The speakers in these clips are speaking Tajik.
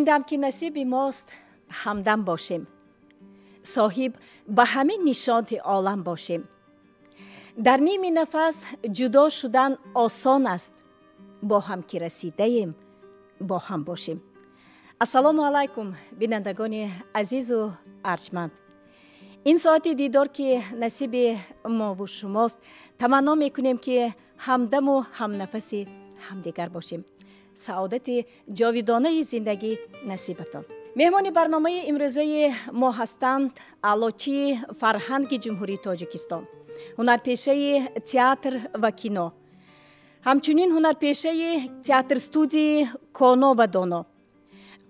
Ин дам ки насиби мост, ҳамдам бошем, соҳиб ба ҳамин нишоти олам бошем. Дар ними нафас ҷудо шудан осон аст, бо ҳам ки расидаем, бо ҳам бошем. Ассалому алайкум, бинандагони азизу арҷманд. Ин соати дидор ки насиби мову шумост, таманно мекунем ки ҳамдаму ҳамнафаси ҳамдигар бошем. Саодати ҷовидонаи зиндагӣ насибатон. Меҳмони барномаи имрӯзаи мо ҳастанд аълочии фарҳанги Ҷумҳурии Тоҷикистон, ҳунарпешаи театр ва кино, ҳамчунин ҳунарпешаи театр-студияи Коно ва Доно,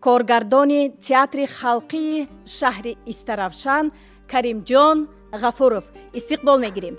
коргардони театри халқии шаҳри Истаравшан Каримҷон Ғафуров. Истиқбол мегирем.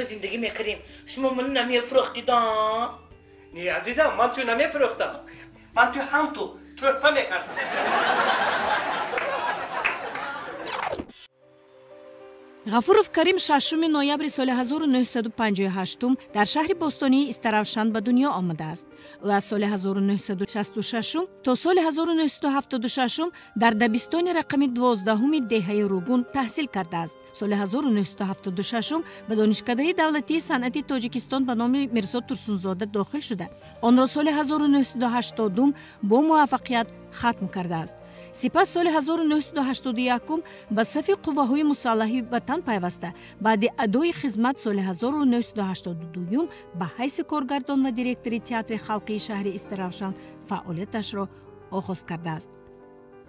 Зиндагӣ мекардем, шумо ман намефурӯхтида? Не, азизам, ман ту намефурӯхтам, ман ту ҳам ту тӯҳфа мекардам. Ғафуров Карим 6 ноябри соли 1958 дар шаҳри бостонии Истаравшан ба дунё омадааст. Ӯ аз соли 1966 то соли 1976 дар дабистони рақами 12 деҳаи Ругун таҳсил кардааст. Соли 1976 ба Донишкадаи давлатии санъати Тоҷикистон ба номи Мирзо Турсунзода дохил шуда, онро соли 1980 бо муваффақият хатм кардааст. Сипас соли 1981 ба сафи қувваҳои мусаллаҳи ватан пайваста, баъди адои хизмат соли 1982 ба ҳайси коргардон ва директори театри халқии шаҳри Истаравшан фаъолияташро оғоз кардааст.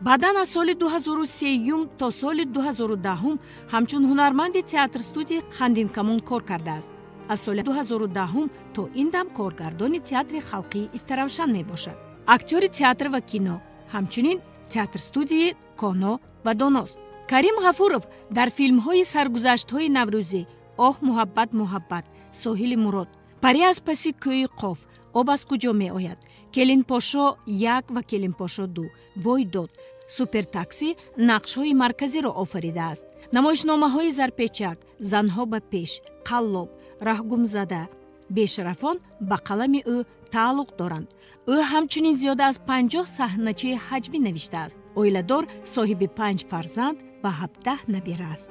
Баъдан аз соли 2003 то соли 2010 ҳамчун ҳунарманди театр-студияи Хандинкамон кор кардааст. Аз соли 2010 то ин дам коргардони театри халқии Истаравшан мебошад. Актёри театр ва кино, ҳамчунин театр-студияи Коно ва Доност. Карим Ғафуров дар филмҳои саргузаштҳои наврӯзӣ «Оҳ, муҳаббат, муҳаббат», «Соҳили мурод», «Пари аз паси кӯи Қоф», «Об аз куҷо меояд», «Келинпошо 1 ва Келинпошо 2», «Вой дод», «Супертакси» нақшҳои марказиро офаридааст. Намоишномаҳои «Зарпечак», «Занҳо ба пеш», «Қаллоб», «Раҳгумзада», «Бешарафон» ба қалами ӯ тааллуқ доранд. Ӯ ҳамчунин зиёда аз 50 саҳначаи ҳаҷвӣ навиштааст. Оиладор, соҳиби 5 фарзанд ва 17 набира аст.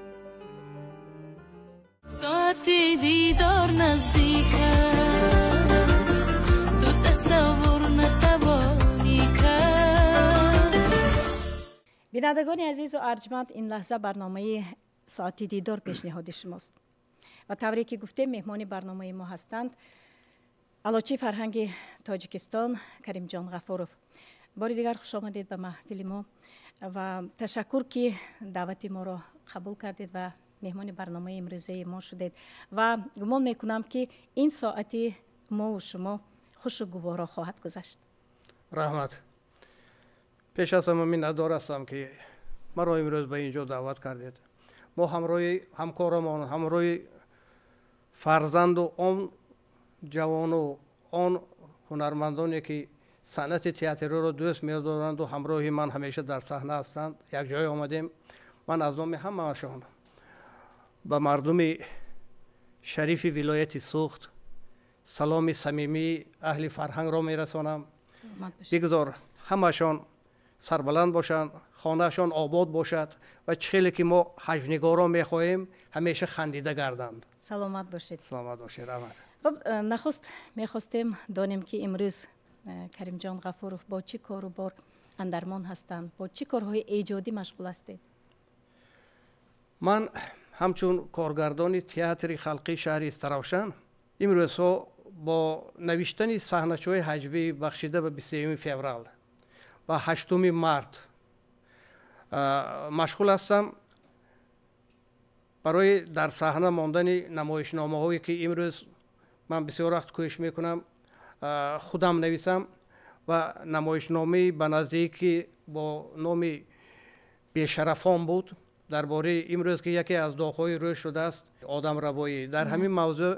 Соати дидор наздик аст, ту тасаввур натавонӣ кард. Бинандагони азизу арҷманд, ин лаҳза барномаи соати дидор пешниҳоди шумост. Ва тавре ки гуфтем, меҳмони барномаи мо ҳастанд аълочии фарҳанги Тоҷикистон Каримҷон Ғафуров. Бори дигар хуш омадед ба маҳфили мо ва ташаккур ки даъвати моро қабул кардед ва меҳмони барномаи имрӯзаи мо шудед. Ва гумон мекунам ки ин соати Мову шумо хушу гуворо хоҳад гузашт. Раҳмат. Пеш аз ҳама миннатдор ҳастам, ки маро имрӯз ба ин ҷо даъват кардед. Мо ҳамроҳи ҳамкорамон, ҳамроҳи фарзанду он ҷавону он ҳунармандоне, ки санъати театриро дӯст медоранду ҳамроҳи ман ҳамеша дар саҳна ҳастанд, якҷоя омадем. Ман аз номи ҳамаашон ба мардуми шарифи вилояти Суғд саломи самимии аҳли фарҳангро мерасонам. Бигзор ҳамашон сарбаланд бошанд, хонаашон обод бошад ва чӣ хеле ки мо ҳаҷвнигорон мехоҳем, ҳамеша хандида гарданд. Саломат бошед. Саломат бошед, раҳмат. Хуб, нахуст мехостем донем, ки имрӯз Каримҷон Ғафуров бо чӣ кору бор андармон ҳастанд, бо чӣ корҳои эҷодӣ машғул ҳастед? Ман ҳамчун коргардони театри халқии шаҳри Истаравшан имрӯзҳо бо навиштани саҳначаҳои ҳаҷвӣ, бахшида ба 23 феврал ва 8 март, машғул ҳастам. Барои дар саҳна мондани намоишномаҳое, ки имрӯз ман бисёр вақт кӯшиш мекунам худам нависам, ва намоишномаи ба наздикӣ бо номи «Бешарафон» буд, дар бораи имрӯз, ки яке аз доғҳои рӯз шудааст, одамрабоӣ. Дар ҳамин мавзӯъ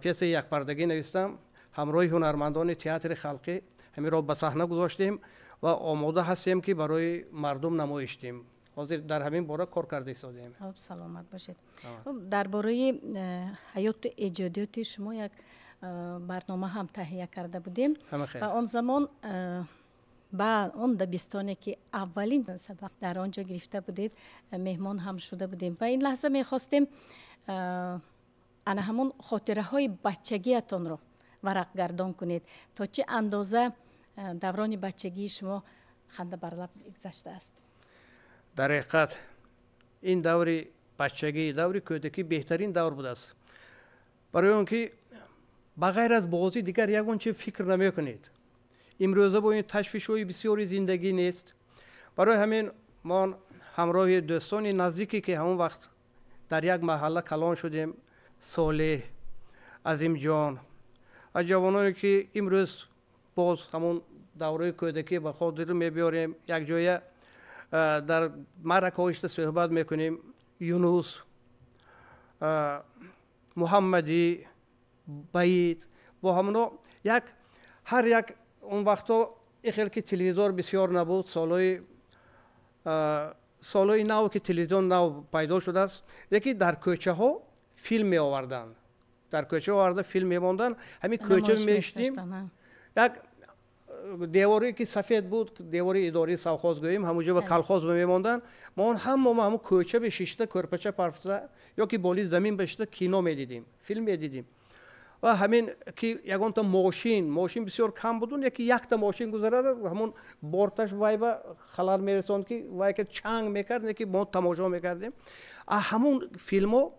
пьесаи якпардагӣ навистам. Ҳамроҳи ҳунармандони театри халқӣ ҳаминро ба саҳна гузоштем ва омода ҳастем, ки барои мардум намоиш диҳем. Ҳозир дар ҳамин бора кор карда истодаем. Хуб, саломат бошед. Хуб, дар бораи ҳаёту эҷодиёти шумо як барнома ҳам таҳия карда будем ва он замон ба он дабистоне, ки аввалин сабақ дар он ҷо гирифта будед, меҳмон ҳам шуда будем. Ва ин лаҳза мехостем ана ҳамон хотираҳои бачагиятонро варақгардон кунед. То чӣ андоза даврони бачагии шумо ханда бар лаб гузаштааст? Дар ҳақиқат, ин даври бачагӣ, даври кӯдакӣ беҳтарин давр будааст, барои он ки ба ғайр аз бозӣ дигар ягон чи фикр намекунед. Имрӯза бо ин ташвишҳои бисёри зиндагӣ нест. Барои ҳамин мо ҳамроҳи дӯстони наздике, ки ҳамон вақт дар як маҳалла калон шудем, Солеҳ, Азимҷон ва ҷавононе, ки имрӯз боз ҳамон давраи кӯдакӣ ба хотир мебиёрем, якҷоя дар маъракаҳо ишта суҳбат мекунем, Юнус, Муҳаммадӣ, Баид, бо ҳамоно як ҳар як он вақто ихел ки телевизор бисёр набуд, солҳои нав ки телевизион нав пайдо шудааст, лекин дар кӯчаҳо филм меоварданд. Дар кӯча оварда филм мемонданд. Ҳамин кӯча мешидем, як деворе ки сафед буд, девори идораи совхоз гӯем, ҳамонҷо ба колхоз мемонданд. Мо он ҳама мо ҳамон кӯча бешишта, кӯрпача парфта ё ки болои замин бешишта кино медидем, филм медидем. Ва ҳамин ки ягонта мошин бисёр кам буд, яки якта мошин гузарад, ҳамон борташ вай ба халал мерасонд, ки вай ки чанг мекард, ки мо тамошо мекардем. А ҳамон филмҳо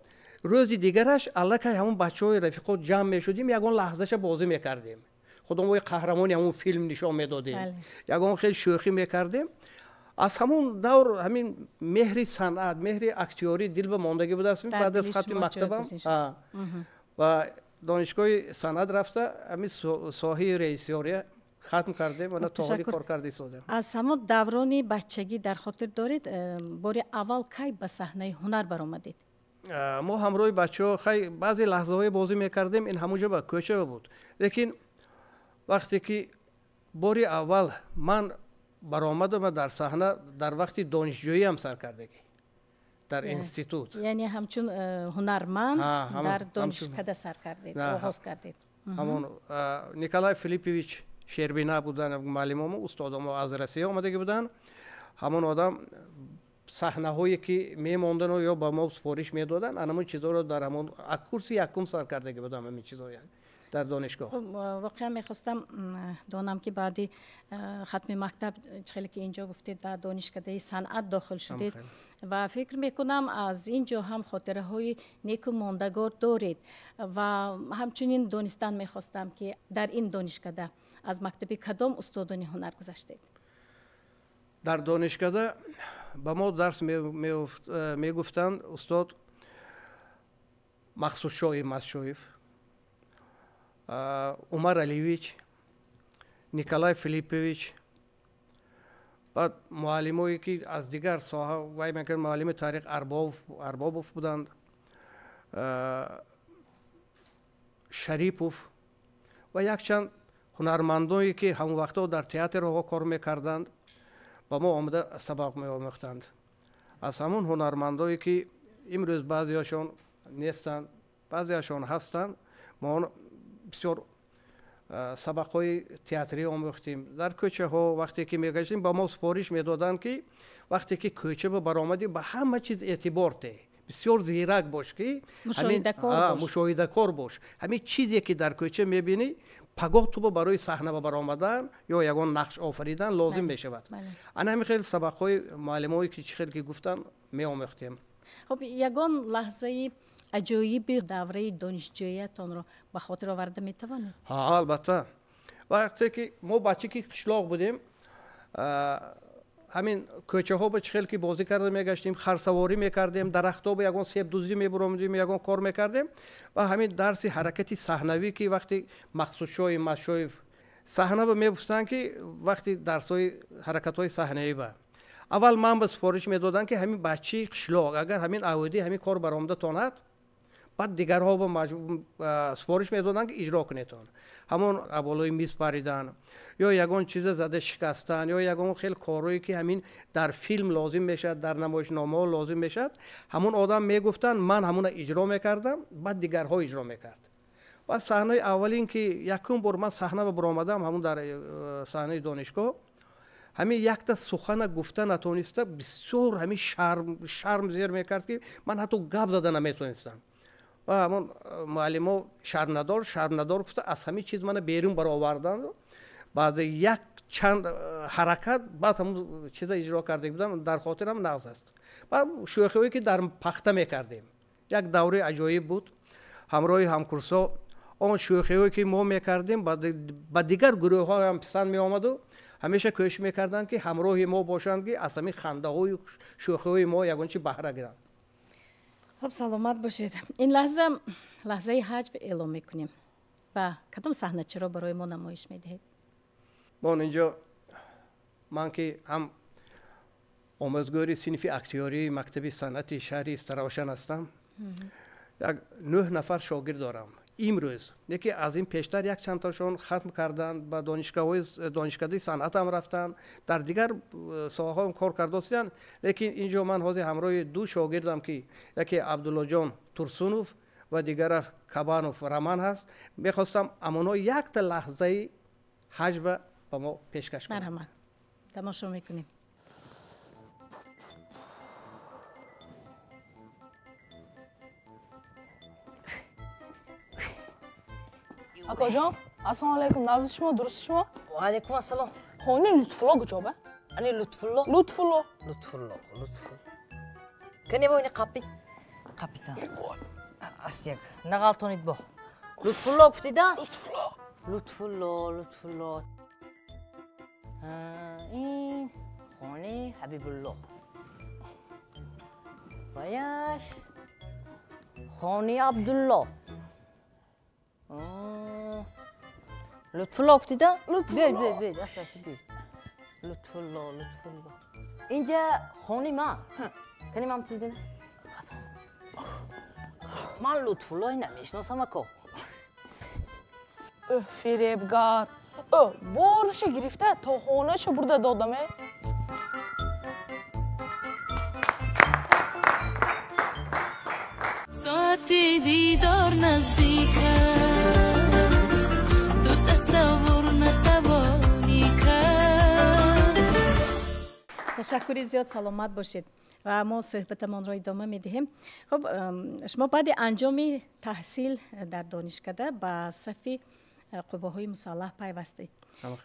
рӯзи дигараш аллакай ҳамон бачаҳои рафиқот ҷамъ мешудем, ягон лаҳзаша бозӣ мекардем, худомои қаҳрамони ҳамон филм нишон медодем, ягон хел шӯхӣ мекардем. Аз ҳамон давр ҳамин меҳри санъат, меҳри актёрӣ дил ба мондагӣ будааст. Баъд аз хатми мактабам ва донишгоҳи санъат рафта, ҳамин соҳаи режиссёрия хатм кардем ва то ҳоли кор карда истодем. Аз ҳамон даврони бачагӣ дар хотир доред, бори аввал кай ба саҳнаи ҳунар баромадед? Мо ҳамроҳи бачаҳо хай баъзе лаҳзаҳое бозӣ мекардем, ин ҳамонҷо ба кӯча буд. Лекин вақте ки бори аввал ман баромадам дар саҳна, дар вақти донишҷӯиам сар кардагӣ дар институт. Яъне ҳамчун ҳунарманд дар донишкада сар кардед, оғоз кардед? Ҳамон Николай Филиппович Шербина буданд муаллимомо, устодомо, аз Россия омадагӣ буданд. Ҳамон одам саҳнаҳое ки мемондану ё ба мо супориш медоданд, ҳамон чизҳоро дар ҳамон курси якум сар кардагӣ будам, ҳамин чизҳо дар донишгоҳ. Воқеан мехостам донам, ки баъди хатми мактаб, чӣ хеле ки инҷо гуфтед, ба донишкадаи санъат дохил шудед ва фикр мекунам, аз ин ҷо ҳам хотираҳои неку мондагор доред. Ва ҳамчунин донистан мехостам, ки дар ин донишкада аз мактаби кадом устодони ҳунар гузаштед? Дар донишкада ба мо дарс мегуфтанд устод Мақсудшоҳи Масшоев. Умар Алиевич, Николай Филиппович, баъд муаллимое ки аз дигар соҳа вай мекард, муаллими таърих Арбобов буданд, Шарипов ва якчанд ҳунармандое ки ҳамон вақтҳо дар театрҳо кор мекарданд, ба мо омада сабақ меомӯхтанд. Аз ҳамон ҳунармандое ки имрӯз баъзеҳошон нестанд, баъзеҳошон ҳастанд, мо бисёр сабақҳои театрӣ омӯхтем. Дар кӯчаҳо вақте ки мегаштем, ба мо супориш медоданд, ки вақте ки кӯча ба баромадӣ, ба ҳама чиз эътибор деҳ, бисёр зирак бош, ки мушоҳидакор бош, ҳамин чизе ки дар кӯча мебинӣ, пагоҳ ту барои саҳна ба баромадан ё ягон нақш офаридан лозим мешавад. Ана ҳамин хел сабақҳои муаллимое ки чӣ хел ки гуфтанд меомӯхтем. Хоб, ягон лаҳзаи аҷоиби давраи донишҷӯиятонро ба хотир оварда метавонед? Ҳа, албатта. Вақте ки мо бачаки қишлоқ будем, ҳамин кӯчаҳо ба чӣ хел ки бозӣ карда мегаштем, харсаворӣ мекардем, дарахтҳо ба ягон себдуздӣ мебуромдем, ягон кор мекардем. Ва ҳамин дарси ҳаракати саҳнавӣ, ки вақти Мақсудшои Машоев саҳна ба мепурсанд, ки вақти дарсҳои ҳаракатҳои саҳнавӣ ба аввал ман ба супориш медодам, ки ҳамин бачаи қишлоқ агар ҳамин аҳудӣ ҳамин кор баромада тонад, баъд дигарҳо ба супориш медоданд, ки иҷро кунедон. Ҳамон аболои миз паридан ё ягон чиза зада шикастан ё ягон хел корҳое ки ҳамин дар филм лозим мешавад, дар намоишномаҳо лозим мешавад, ҳамон одам мегуфтанд, ман ҳамона иҷро мекардам, баъд дигарҳо иҷро мекард. Баъд саҳнаи аввалин ки якум бор ман саҳна ба баромадам, ҳамон дар саҳнаи донишгоҳ, ҳамин якта сухана гуфта натониста, бисёр ҳамин шарм зер мекард, ки ман ҳатто гап зада наметонистам. Ва ҳамон муаллимо шармнадор, шармнадор гуфта аз ҳамин чиз мана берун бароварданд. Баъд як чанд ҳаракат баъд ҳамон чиза иҷро карда будам, дар хотирам нағз аст. Ва шӯхиҳое ки дар пахта мекардем, як давраи аҷоиб буд. Ҳамроҳи ҳамкурсҳо он шӯхиҳое ки мо мекардем ба дигар гурӯҳҳо ҳам писанд меомаду ҳамеша кӯшиш мекарданд, ки ҳамроҳи мо бошанд, ки аз ҳамин хандаҳою шӯхиҳои мо ягон чи баҳра гиранд. Хоб, саломат бошед. Ин лаҳза лаҳзаи ҳаҷв эълом мекунем ва кадом саҳначаро барои мо намоиш медиҳед? Мон инҷо ман ки ҳам омӯзгори синфи актиёрии мактаби санъати шаҳри Истаравшан ҳастам, як 9 нафар шогирд дорам имрӯз, яке аз ин пештар як чандташон хатм карданд, ба донишкадаи санъатам рафтанд, дар дигар соҳаҳоам кор кардостанд. Лекин инҷо ман ҳозир ҳамроҳи 2 шогирдам, ки яке Абдуллоҷон Турсунов ва дигараш Кабанов Роман ҳаст, мехостам амонҳо якта лаҳзаи ҳаҷва ба мо пешкаш кунанд. Марҳамат, тамошо мекунем. Акаҷон, ассалому алайкум, назди шумо, дурусти шумо? Ва алайкум ассалом. Хони Лутфулло куҷоба? Ани Лутфулло? Лутфулло. Лутфулло, Лутфулло. Кане бойни қапи? Қапитан. Асяк, нағалтонид бо. Лутфулло гуфтида? Лутфулло. Лутфулло, Лутфулло. Ин хони Ҳабибулло. Ваяш хони Абдулло. Лутфулло гуфтида? Лутфулло. Биёед, биёед, биёед, ас, биёед. Лутфулло, Лутфулло. Инҷа хони ман. Кани ман тидин? Ман Лутфуллои намешиносам, ако. Ӯ, фиребгар. Ӯ, борашо гирифта то хонаашо бурда додаме. Соати дидор наздик аст, ту тасаввур натавонӣ кард. Ташаккури зиёд, саломат бошед. Ва мо суҳбатамонро идома медиҳем. Хуб, шумо баъди анҷоми таҳсил дар донишкада ба сафи қувваҳои мусаллаҳ пайвастед,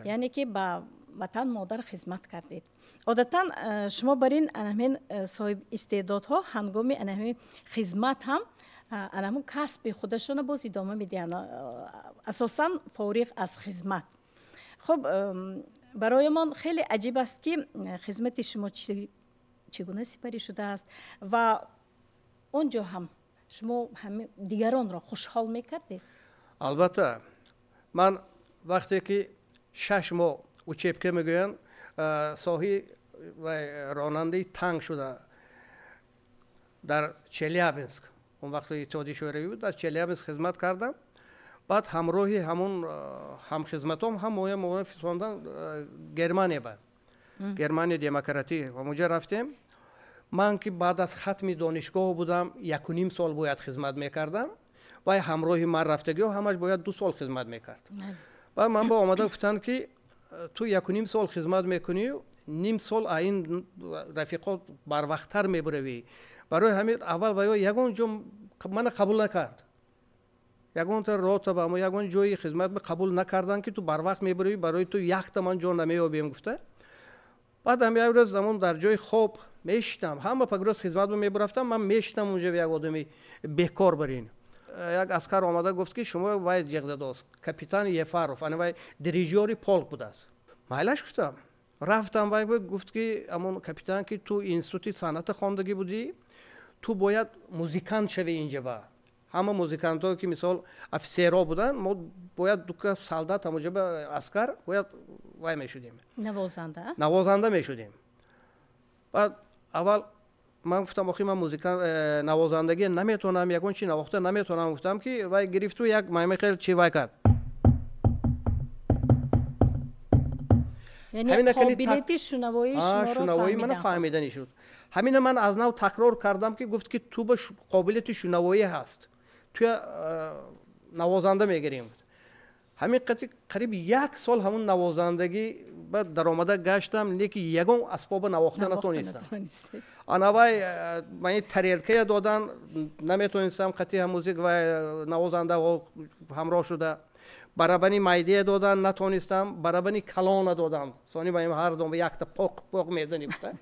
яъне ки ба ватан модар хизмат кардед. Одатан шумо бар ин ҳамин соҳиб истеъдодҳо ҳангоми ҳамин хизмат ҳам ҳамун касби худашонро боз идома медиҳанд, асосан фориғ аз хизмат. Хуб, барои мон хеле аҷиб аст, ки хизмати шумо чӣ гуна сипарӣ шудааст ва он ҷо ҳам шумо дигаронро хушҳол мекардед? Албатта, Ман вақте ки 6 моҳ учебка мегӯянд, соҳи ронандаи танк шуда дар Челябинск, он вақт Иттиҳоди Шӯравӣ буд, дар Челябинск хизмат кардам. Баъд ҳамроҳи ҳамун ҳамхизматом ҳам моя фиристондан Германия ба Германия демократӣ, ҳамонҷа рафтем. Ман ки баъд аз хатми донишгоҳ будам, 1.5 сол бояд хизмат мекардам, вай ҳамроҳи ман рафтагиҳо ҳамаш бояд 2 сол хизмат мекард. Баъд ман ба омада гуфтанд, ки ту 1.5 сол хизмат мекунӣ, ним сол ин рафиқот барвақттар мебуравӣ. Барои ҳамин аввал ваё ягон ҷо мана қабул накард, ягонта рота ба ягон ҷои хизмат қабул накарданд, ки ту барвақт мебуравӣ, барои ту якта ман ҷо намеёбем гуфта. Баъд ҳам як рӯз ҳамон дар ҷои хоб мешитам, ҳама пагрӯз хизмат мебурафтам, ман мешитам унҷа як одами бекор барин. Як аскар омада гуфт, ки шумо вай ҷеғ задааст, капитан Ефаров, ана вай дирижёри полк будааст. Майлаш гуфтам. Рафтам, вай гуфт, ки ҳамон капитан, ки ту институти санъата хондагӣ будӣ, ту бояд музикант шавӣ инҷа ба. Ҳама музикантҳое ки мисол офисерҳо буданд, мо бояд дука солдат ҳамонҷа ба аскар бояд вай мешудем. Навозанда? Навозанда мешудем. Баъд аввал ман гуфтам, охи ман музикант навозандагӣ наметавонам, ягон чи навохта наметавонам, гуфтам, ки вай гирифту як маймахел чи вай кард. Яъне қобилияти шунавоии шуморо шунавоии мана фаҳмидани шуд. Ҳамина ман аз нав такрор кардам, ки гуфт, ки ту ба қобилияти шунавоӣ ҳаст, туя навозанда мегирем. Ҳамин қати қариб 1 сол ҳамун навозандагӣ ба даромада гаштам, леки ягон асбоба навохта натонистам. Ана вай мани тарелкая додан, наметонистам қати музик ва навозанда ҳамроҳ шуда. Барабани майдия додан, натонистам, барабани калона додам. Сони ба ҳар дом якта поқ поқ мезани гуфта.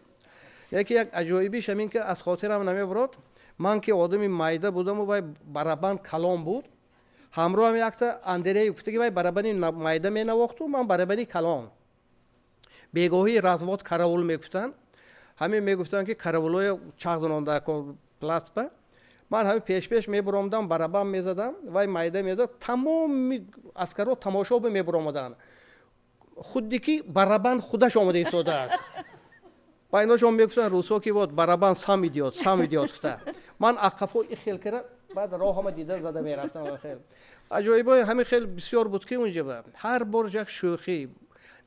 Яке як аҷоибиш ҳамин, ки аз хотирам намебурод, ман ки одами майда будаму вай барабан калон буд, ҳамроҳам якта Андрей гуфта, ки вай барабани майда менавохту, ман барабани калон. Бегоҳии развод караул мегуфтанд, ҳамин мегуфтанд, ки караулҳои чағ занонда пластба. Ман ҳамин пешпеш мебуромдам, барабан мезадам, вай майда мезад, тамоми аскарҳо тамошо мебуромаданд, худди ки барабан худаш омада истодааст. Ва иношон мегуфтанд русҳо, ки вот барабан сам идёт, сам идёт гуфта. Ман ақафо и хел кара, баъд роҳама дида зада мерафтам. Хел аҷоибои ҳамин хел бисёр буд, ки унҷа ҳар бор як шӯхӣ.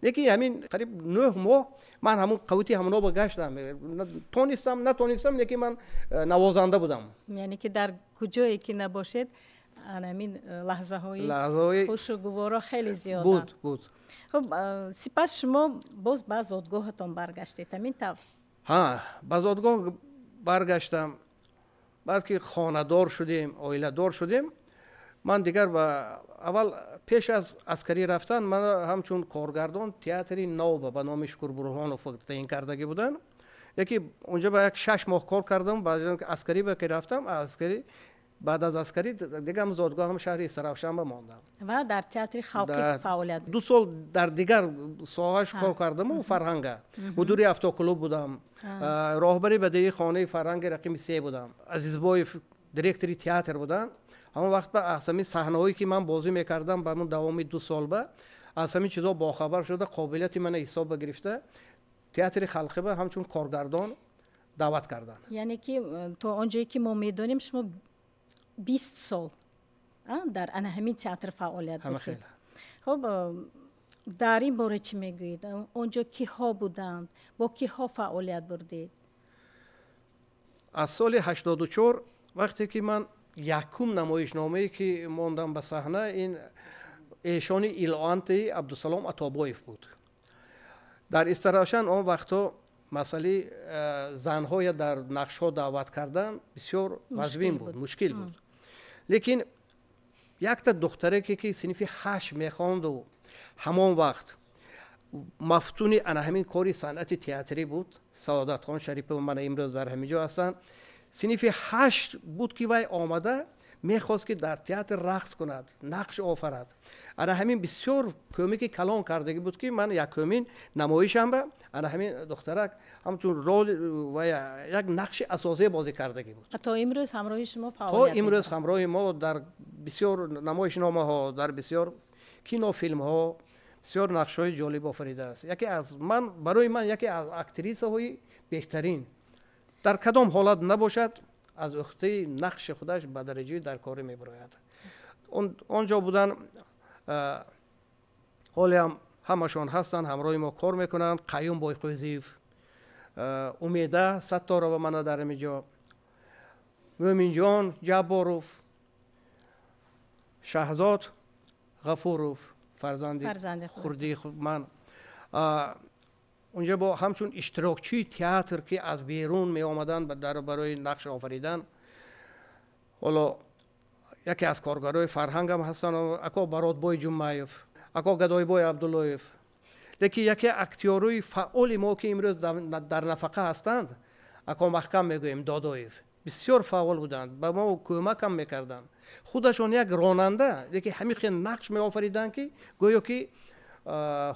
Лекин ҳамин қариб 9 моҳ ман ҳамун қавити ҳамоно ба гаштам, тонистам, натонистам, лекин ман навозанда будам. Яъне ки дар куҷое ки набошед, ҳамин лаҳзаҳои хушу гуворо хеле зиёданд. Буд, буд. Хуб, сипас шумо боз ба зодгоҳатон баргаштед, ҳамин тавр? Ҳа, ба зодгоҳ баргаштам. Баъд ки хонадор шудем, оиладор шудем, ман дигар ба аввал пеш аз аскарӣ рафтан ман ҳамчун коргардон театри нав ба номи Шукур Бурҳонов таъин кардагӣ буданд. Яке унҷа ба як 6 моҳ кор кардам, баъд аскарӣ ба ки рафтам, аскарӣ баъд аз аскарӣ дигар зодгоҳам шаҳри Сарафшанба мондам. Ва дар театри халқӣ фаъолият 2 сол дар дигар соҳаш кор кардаму фарҳанга. Мудири автоклуб будам, роҳбари бадеии хонаи фарҳанги рақами 3 будам. Азизбоев директори театр будам. Ҳамон вақт ба аз ҳамин саҳнаҳое ки ман бозӣ мекардам ба ҳамон давоми 2 сол ба аз ҳамин чизо бохабар шуда, қобилияти мана ҳисоб гирифта театри халқӣ ба ҳамчун коргардон даъват карданд. Яъне ки то он ҷое ки мо медонем, шумо 20 сол дар ана ҳамин театр фаъолият бурдед. Хуб, дар ин бора чӣ мегӯед? Он ҷо киҳо буданд, бо киҳо фаъолият бурдед? Аз соли 84 вақте ки ман якум намоишномае ки мондам ба саҳна, ин эшони Илоанти Абдусалом Атобоев буд. Дар Истаравшан он вақтҳо масъалаи занҳоя дар нақшҳо даъват кардан бисёр вазнин буд, мушкил буд. Лекин якта духтареке ки синфи 8 мехонду, ҳамон вақт мафтуни ана ҳамин кори санъати театрӣ буд, Саодатхон Шарипова, мана имрӯз дар ҳамин ҷо ҳастанд, синфи 8 буд ки вай омада мехост ки дар театр рақс кунад, нақш офарад. Ана ҳамин бисёр кӯмаки калон кардагӣ буд, ки ман якумин намоишам ба ана ҳамин духтарак ҳамчун рол ва як нақши асосие бозӣ кардагӣ буд. То имрӯз ҳамроҳи шумо фаъолият То имрӯз ҳамроҳи мо дар бисёр намоишномаҳо, дар бисёр Кинофилмҳо бисёр нақшҳои ҷолиб офаридааст. Яке аз ман, барои ман яке аз актрисаҳои беҳтарин, дар кадом ҳолат набошад, аз уҳдаи нақши худаш ба дараҷаи даркорӣ мебарояд. Он ҷо будан, ҳолиам ҳамашон ҳастанд, ҳамроҳи мо кор мекунанд. Қаюм Бойқӯзиев, Умеда Сатторова, мана дар ҳамин ҷо Мӯминҷон Ҷабборов, Шаҳзод Ғафуров, фарзанди хурдии ман. Унҷо бо ҳамчун иштирокчии театр, ки аз берун меомаданд барои нақш офаридан, ҳоло яке аз коргарои фарҳангам ҳастанд, ако Баротбой Ҷуммаев, ако Гадойбой Абдуллоев. Лекин яке актёрои фаъоли мо, ки имрӯз дар нафақа ҳастанд, ако Маҳкам мегӯем, Додоев, бисёр фаъол буданд, ба мо кӯмакам мекарданд. Худашон як ронанда, лекин ҳамин хел нақш меофариданд, ки гӯё ки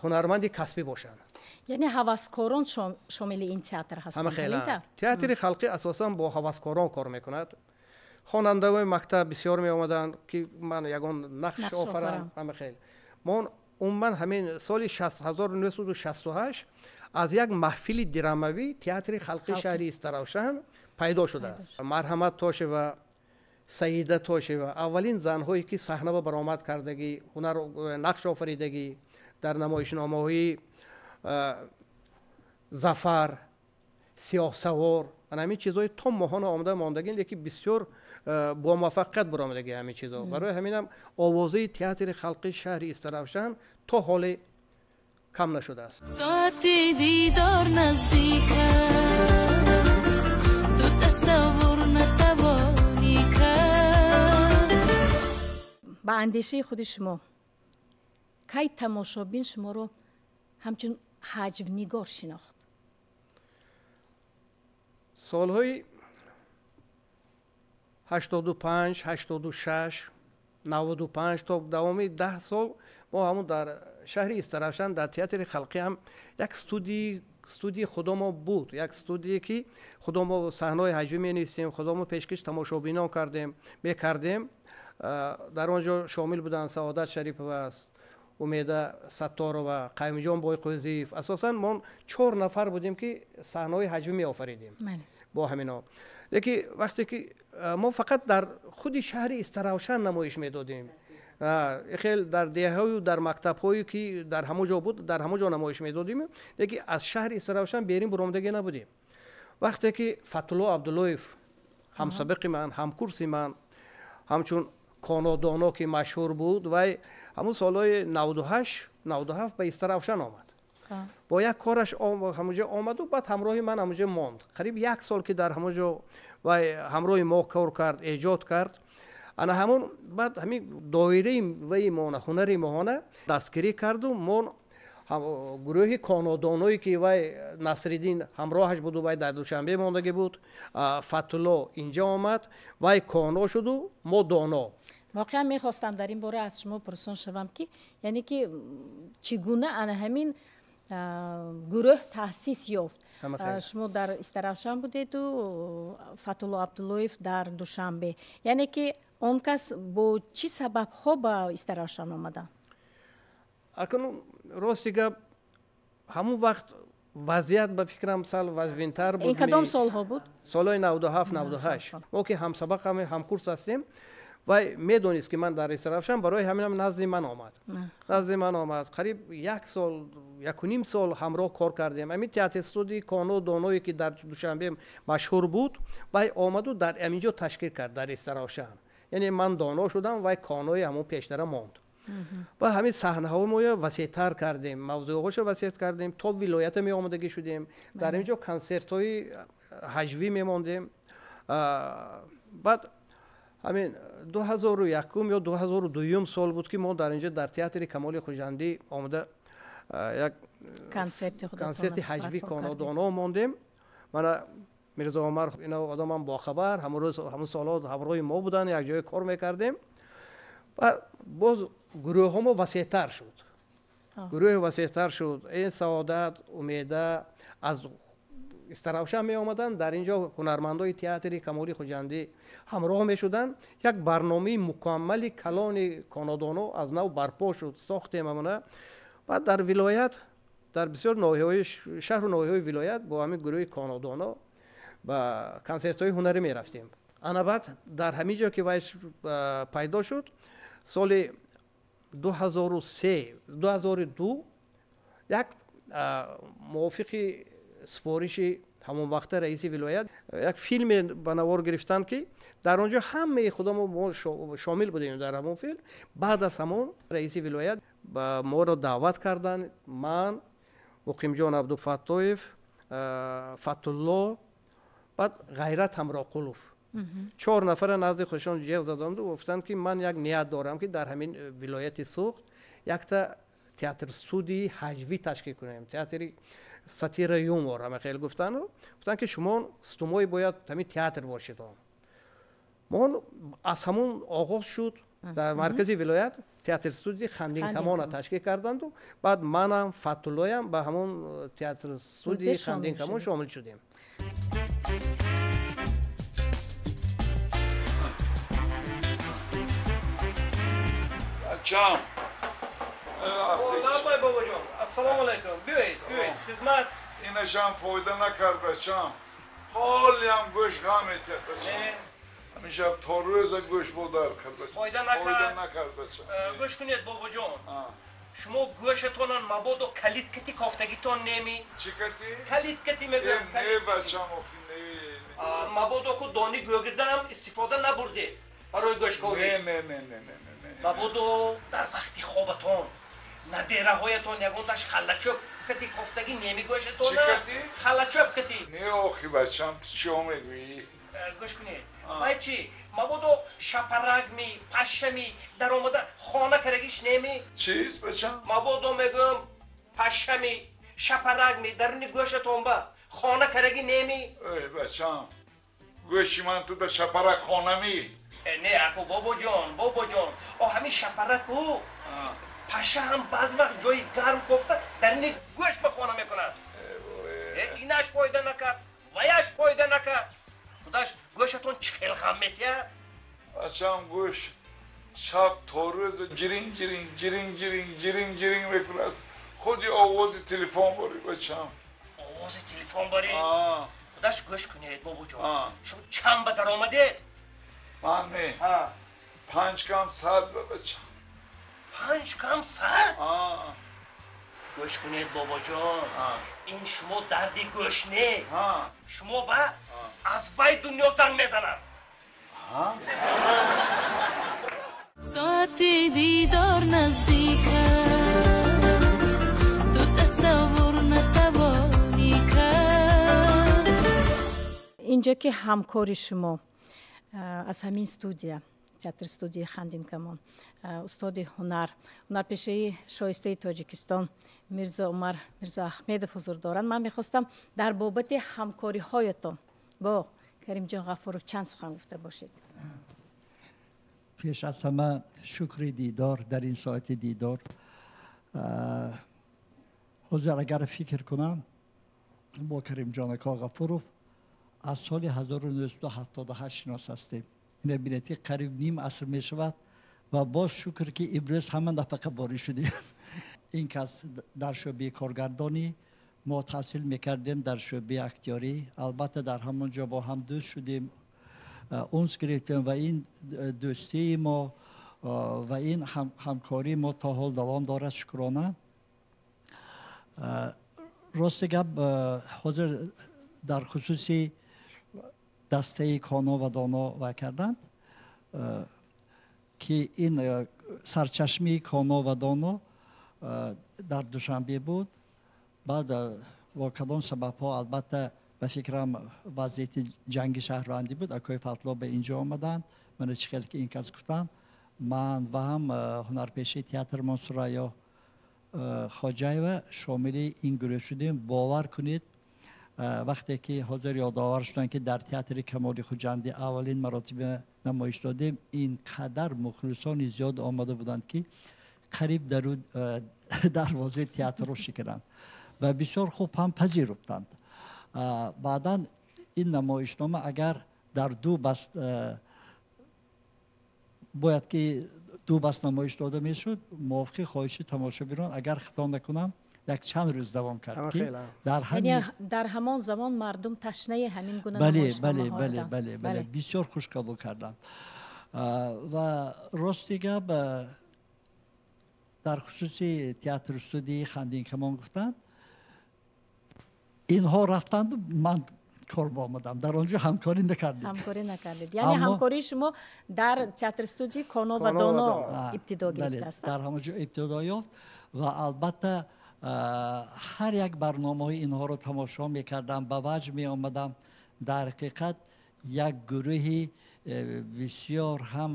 ҳунарманди касбӣ бошанд. Яъне ҳаваскорон шомили ин театр ҳастанд? Театри халқӣ асосан бо ҳаваскорон кор мекунад. Хонандаҳои мактаб бисёр меомаданд, ки ман ягон нақш офарам. Ҳама хел мо умуман ҳамин соли 1968 аз як маҳфили драмавӣ театри халқи шаҳри Истаравшан пайдо шудааст. Марҳамат Тошева, Саида Тошева аввалин занҳое, ки саҳна ба баромад кардагӣ, ҳунар нақш офаридагӣ дар намоишномаҳои Зафар, Сиёҳсавор, ана ҳамин чизҳои то моҳона омада мондагӣ, лекин бисёр бомуваффақият баромадагӣ ҳамин чизҳо. Барои ҳаминам овозаи театри халқи шаҳри Истаравшан то ҳоле кам нашудааст. Соати дидор наздик аст, ту тасаввур натавонӣ кард. Ба андешаи худи шумо, кай тамошобин шуморо ҳамчун ҳаҷвнигор шинохт? Солҳои 85, 86, 95 то давоми 10 сол мо ҳамун дар шаҳри Истаравшан дар театри халқӣ ҳам як студияи худомо буд, як студие, ки худомо саҳнаҳои ҳаҷвӣ менависем, худомо пешкаш тамошобинон кардем, мекардем. Дар он ҷо шомил буданд Саодат Шарипова, Умеда Сатторова, Қаюмҷон Бойқӯзиев. Асосан мо 4 нафар будем, ки саҳнаҳои ҳаҷвӣ меофаридем бо ҳамино. Лекин вақте ки мо фақат дар худи шаҳри Истаравшан намоиш медодем, хел дар деҳҳою дар мактабҳое, ки дар ҳамон ҷо буд, дар ҳамон ҷо намоиш медодем, лекин аз шаҳри Истаравшан берун буромадагӣ набудем. Вақте ки Фатулло Абдуллоев, ҳамсабиқи ман, ҳамкурси ман, ҳамчун Конодоно ки машҳур буд, вай ҳамун солҳои 98, 97 ба Истаравшан омад. Бо як кораш ҳамонҷо омаду баъд ҳамроҳи ман ҳамонҷо монд. Қариб як сол ки дар ҳамонҷо вай ҳамроҳи мо кор кард, эҷод кард. Ана ҳамон баъд ҳамин доираи ваи мона, ҳунари моҳона дастгирӣ карду мо гурӯҳи Конодоное, ки вай Насриддин ҳамроҳаш буду вай дар Душанбе мондагӣ буд, Фатулло инҷа омад, вай Коно шуду мо Доно. Воқеан мехостам дар ин бора аз шумо пурсон шавам, ки яъне ки чӣ гуна ана ҳамин гурӯҳ таъсис ёфт. Шумо дар Истаравшан будеду Фатулло Абдуллоев дар Душанбе. Яъне ки он кас бо чӣ сабабҳо ба Истаравшан омаданд? Акнун рости гап, ҳамон вақт вазъият ба фикрам сал вазбинтар буд. Ин кадом солҳо буд? Солҳои 97, 98. Мо ки ҳамсабақ, ҳамкурс ҳастем, вай медонист, ки ман дар Истаравшан, барои ҳаминам назди ман омад. Назди ман омад. Қариб як сол, 1.5 сол ҳамроҳ кор кардем. Ҳамин театр студияи Коно Доное, ки дар Душанбе машҳур буд, вай омаду дар ҳаминҷо ташкил кард, дар Истаравшан. Яъне ман Доно шудам, вай Конои ҳамон пештара монд. Ва ҳамин саҳнаҳои моя васеътар кардем, мавзӯъҳошо васеъ кардем, то вилоята меомадагӣ шудем. Дар инҷо консертҳои ҳаҷвӣ мемондем. Баъд ҳамин 2001 ё 2002 сол буд, ки мо дар инҷо дар театри Камоли Хуҷандӣ омада як консерти ҳаҷвӣ Конодоно мондем. Мана Мирзо Омар, ино одамам бохабар, ҳамон рӯз, ҳамон солҳо ҳамроҳи мо буданд, як ҷое кор мекардем. Ва боз гурӯҳҳо мо васеътар шуд. Гурӯҳи васеътар шуд. Ин Саодат, Умеда аз Истаравшан меомаданд, дар ин ҷо ҳунармандои театри Камоли Хуҷандӣ ҳамроҳ мешуданд. Як барномаи мукаммали калони Конодоно аз нав барпо шуд, сохтем ҳамона. Баъд дар вилоят, дар бисёр ноҳияҳои шаҳру ноҳияҳои вилоят бо ҳамин гурӯҳи Конодоно ба консертҳои ҳунарӣ мерафтем. Ана баъд дар ҳамин ҷо ки вай пайдо шуд, соли 2003, 2002 як мувофиқи супориши ҳамон вақта раиси вилоят як филме ба навор гирифтанд, ки дар он ҷо ҳамаи худамо мо шомил будем дар ҳамон филм. Баъд аз ҳамон раиси вилоят ба моро даъват карданд, ман, Муқимҷон Абдуфаттоев, Фатулло, баъд Ғайрат Ҳамроқулов, 4 нафара назди худшон ҷеғ заданду гуфтанд, ки ман як ният дорам, ки дар ҳамин вилояти Суғд якта театр студияи ҳаҷвӣ ташкил кунем, театри сатира юмор ҳама хел гуфтану гуфтанд, ки шумо стумои бояд ҳамин театр бошед. Мо аз ҳамон оғоз шуд, дар маркази вилоят театр студияи Хандинкамона ташкил карданду баъд манам, Фатуллоям ба ҳамон театр студияи Хандинкамон шомил шудем. Бачам, лаббай бобоҷон, ассалому алайкум. Биёед, биёед, хизмат. Инашам фоида накард, бачам. Ҳолиам гӯш ғам метиҳад, бачам. Ҳамин шаб то рӯза гӯш бо дард кард, бачам. Фоида накард? Фоида накард, бачам. Гӯш кунед, бобоҷон. Шумо гӯшатонан мабодо калиткати кофтагитон неми? Чӣ кати? Калиткати мегӯям. Не, бачам, охи, не. Мабодо ку дони гӯгирдаам истифода набурдед барои гӯшковӣ. Не, не, не, не, не. Мабодо дар вақти хобатон набераҳоятон ягонташ халлачӯб кати кофтагӣ немигӯшатона? Халлачӯб кати. Не, охи, бачам, ту чиё мегӯӣ? Гӯш кунед, вай чӣ, мабодо шапарагми, пашшами даромада хона карагиш неми? Чиз, бачам? Мабодо мегӯям, пашшами, шапарагми даруни гӯшатон ба хона карагӣ неми? Эй, бачам, гӯши ман ту да шапараг хонами? Не, аку бобоҷон, бобоҷон, о ҳамин шапараку паша ҳам баъзе вақт ҷои гарм кофта даруни гӯш ба хона мекунад. Инаш фоида накард, ваяш фоида накард. Худаш гӯшатон чӣ хел ғам метиҳад? Бачам, гӯш шаб то рӯза ҷиринг ҷиринг ҷиринг ҷиринг ҷиринг ҷиринг мекунад. Худи овози телефон борӣ, бачам. Овози телефон борӣ? Худаш гӯш кунед, бобоҷон, шумо чанд ба даромадед? Ман не, 5 кам 100, бачам. 5 кам 100? Гӯш кунед, бобоҷон, ин шумо дарди гӯш не, шумо ба аз вай дунё занг мезанад. Соати дидор наздик аст, ту тасаввур натавонӣ кард. Инҷо ки ҳамкори шумо аз ҳамин студия, театр студияи Хандинкамон, устоди ҳунар, ҳунарпешаи шоистаи Тоҷикистон Мирзо Умар Мирзо Аҳмедов ҳузур доранд. Ман мехостам дар бобати ҳамкориҳоятон бо Каримҷон Ғафуров чанд сухан гуфта бошед. Пеш аз ҳама шукри дидор дар ин соати дидор. Ҳозир агар фикр кунам, бо Каримҷон ака Ғафуров аз соли 1978 шинос ҳастем. Ина бинед, ки қариб ним аср мешавад ва боз шукр, ки имрӯз ҳама нафақа борӣ шудем. Ин кас дар шӯъбаи коргардонӣ, мо таҳсил мекардем дар шӯъбаи актёрӣ. Албатта дар ҳамон ҷо бо ҳам дӯст шудем, унс гирифтем ва ин дӯстии мо ва ин ҳамкории мо то ҳол давом дорад, шукрона. Рости гап, ҳозир дар хусуси дастаи Коно ва Доно вай карданд, ки ин сарчашмаи Коно ва Доно дар Душанбе буд. Баъд бо кадом сабабҳо, албатта ба фикрам вазъияти ҷанги шаҳрвандӣ буд, акои Фатло ба инҷо омаданд. Мана чӣ хел ки ин кас гуфтанд, ман ва ҳам ҳунарпешаи театрмон Сурайё Хоҷаева шомили ин гурӯҳ шудем. Бовар кунед, вақте ки ҳозир ёдовар шуданд, ки дар театри Камоли Хуҷандӣ аввалин маротиба намоиш додем, ин қадар мухлисони зиёд омада буданд, ки қариб дару дарвозаи театрро шикананд ва бисёр хуб ҳам пазируфтанд. Баъдан ин намоишнома агар дар ду баст бояд ки ду баст намоиш дода мешуд, мувофиқи хоҳиши тамошобинон, агар хато накунам, як чанд рӯз давом кард ки дар ҳамон замон мардум ташнаи ҳамин гуна намоишномаҳо буданд. Бале, бале, бисёр хуш қабул карданд. Ва рости гап, дар хусуси театр студияи Хандинкамон гуфтанд, инҳо рафтанду ман кор омадам. Дар он ҷо ҳамкорӣ накардем. Ҳамкорӣ накардед. Яъне ҳамкории шумо дар театр студияи Коно ва Доно ибтидо гирифтааст. Дар ҳамон ҷо ибтидо ёфт ва албатта ҳар як барномаҳои инҳоро тамошо мекардам, ба ваҷд меомадам. Дар ҳақиқат як гурӯҳи бисёр ҳам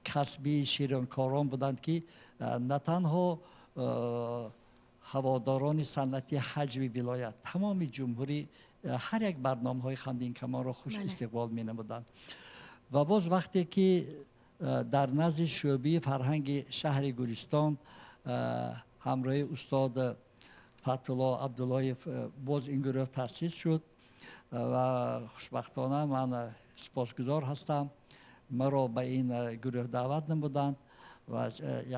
касбии ширинкорон буданд ки на танҳо ҳаводорони санъати ҳаҷви вилоят, тамоми ҷумҳурӣ ҳар як барномаҳои Хандинкамонро хуш истиқбол менамуданд. Ва боз вақте ки дар назди шӯъбаи фарҳанги шаҳри Гулистон ҳамроҳи устод Фатҳулло Абдуллоев боз ин гурӯҳ таъсис шуд ва хушбахтона ман сипосгузор ҳастам, маро ба ин гурӯҳ даъват намуданд ва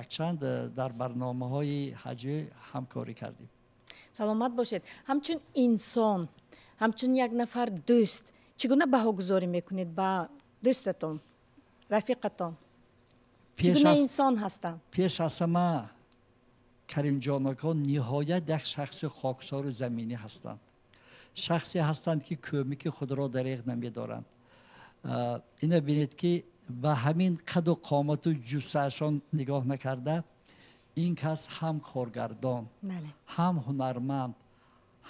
якчанд дар барномаҳои ҳаҷвӣ ҳамкорӣ кардем. Саломат бошед. Ҳамчун инсон, ҳамчун як нафар дӯст, чӣ гуна баҳогузорӣ мекунед ба дӯстатон, рафиқатон? Чӣ гуна инсон ҳастанд? Пеш аз ҳама Каримҷон ака ниҳоят як шахси хоксору заминӣ ҳастанд. Шахсе ҳастанд ки кӯмаки худро дареғ намедоранд. Ина бинед ки ба ҳамин қаду қомату ҷуссаашон нигоҳ накарда, ин кас ҳам коргардон, ҳам ҳунарманд,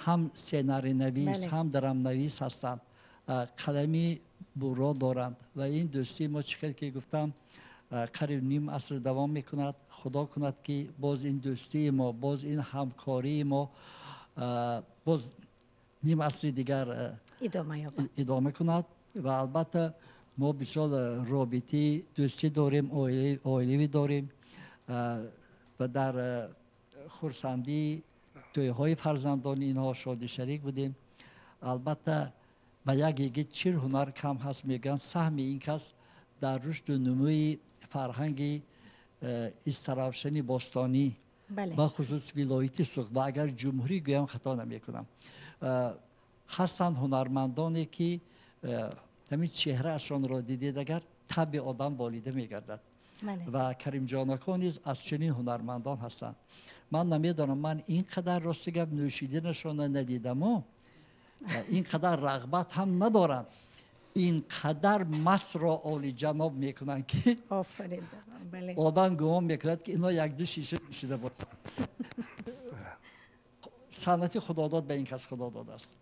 ҳам сценарийнавис, ҳам драмнавис ҳастанд. Қалами буро доранд ва ин дӯстии мо, чӣ хел ки гуфтам, қариб ним аср давом мекунад. Худо кунад ки боз ин дӯстии мо, боз ин ҳамкории мо боз ним асри дигар идома кунад. Ва албатта мо бисёр робитаи дӯстӣ дорем, оилавӣ дорем ва дар хурсандии тӯйҳои фарзандони инҳо шоди шарик будем. Албатта ба як йигит чил ҳунар кам ҳаст мегӯянд, саҳми ин кас дар рушду нумӯи фарҳанги Истаравшани бостонӣ, бахусус вилояти Суғд, ва агар ҷумҳурӣ гӯям хато намекунам, ҳастанд ҳунармандоне ки ҳамин чеҳраашонро дидед, агар таби одам болида мегардад. Ва Каримҷон ака низ аз чунин ҳунармандон ҳастанд. Ман намедонам, ман ин қадар рости гап нӯшиданашонро надидамо, ин қадар рағбат ҳам надоранд, ин қадар масро олиҷаноб мекунанд ки одам гумон мекунад ки ино як ду шиша нӯшида бошанд. Санъати худодод ба ин кас худо додааст.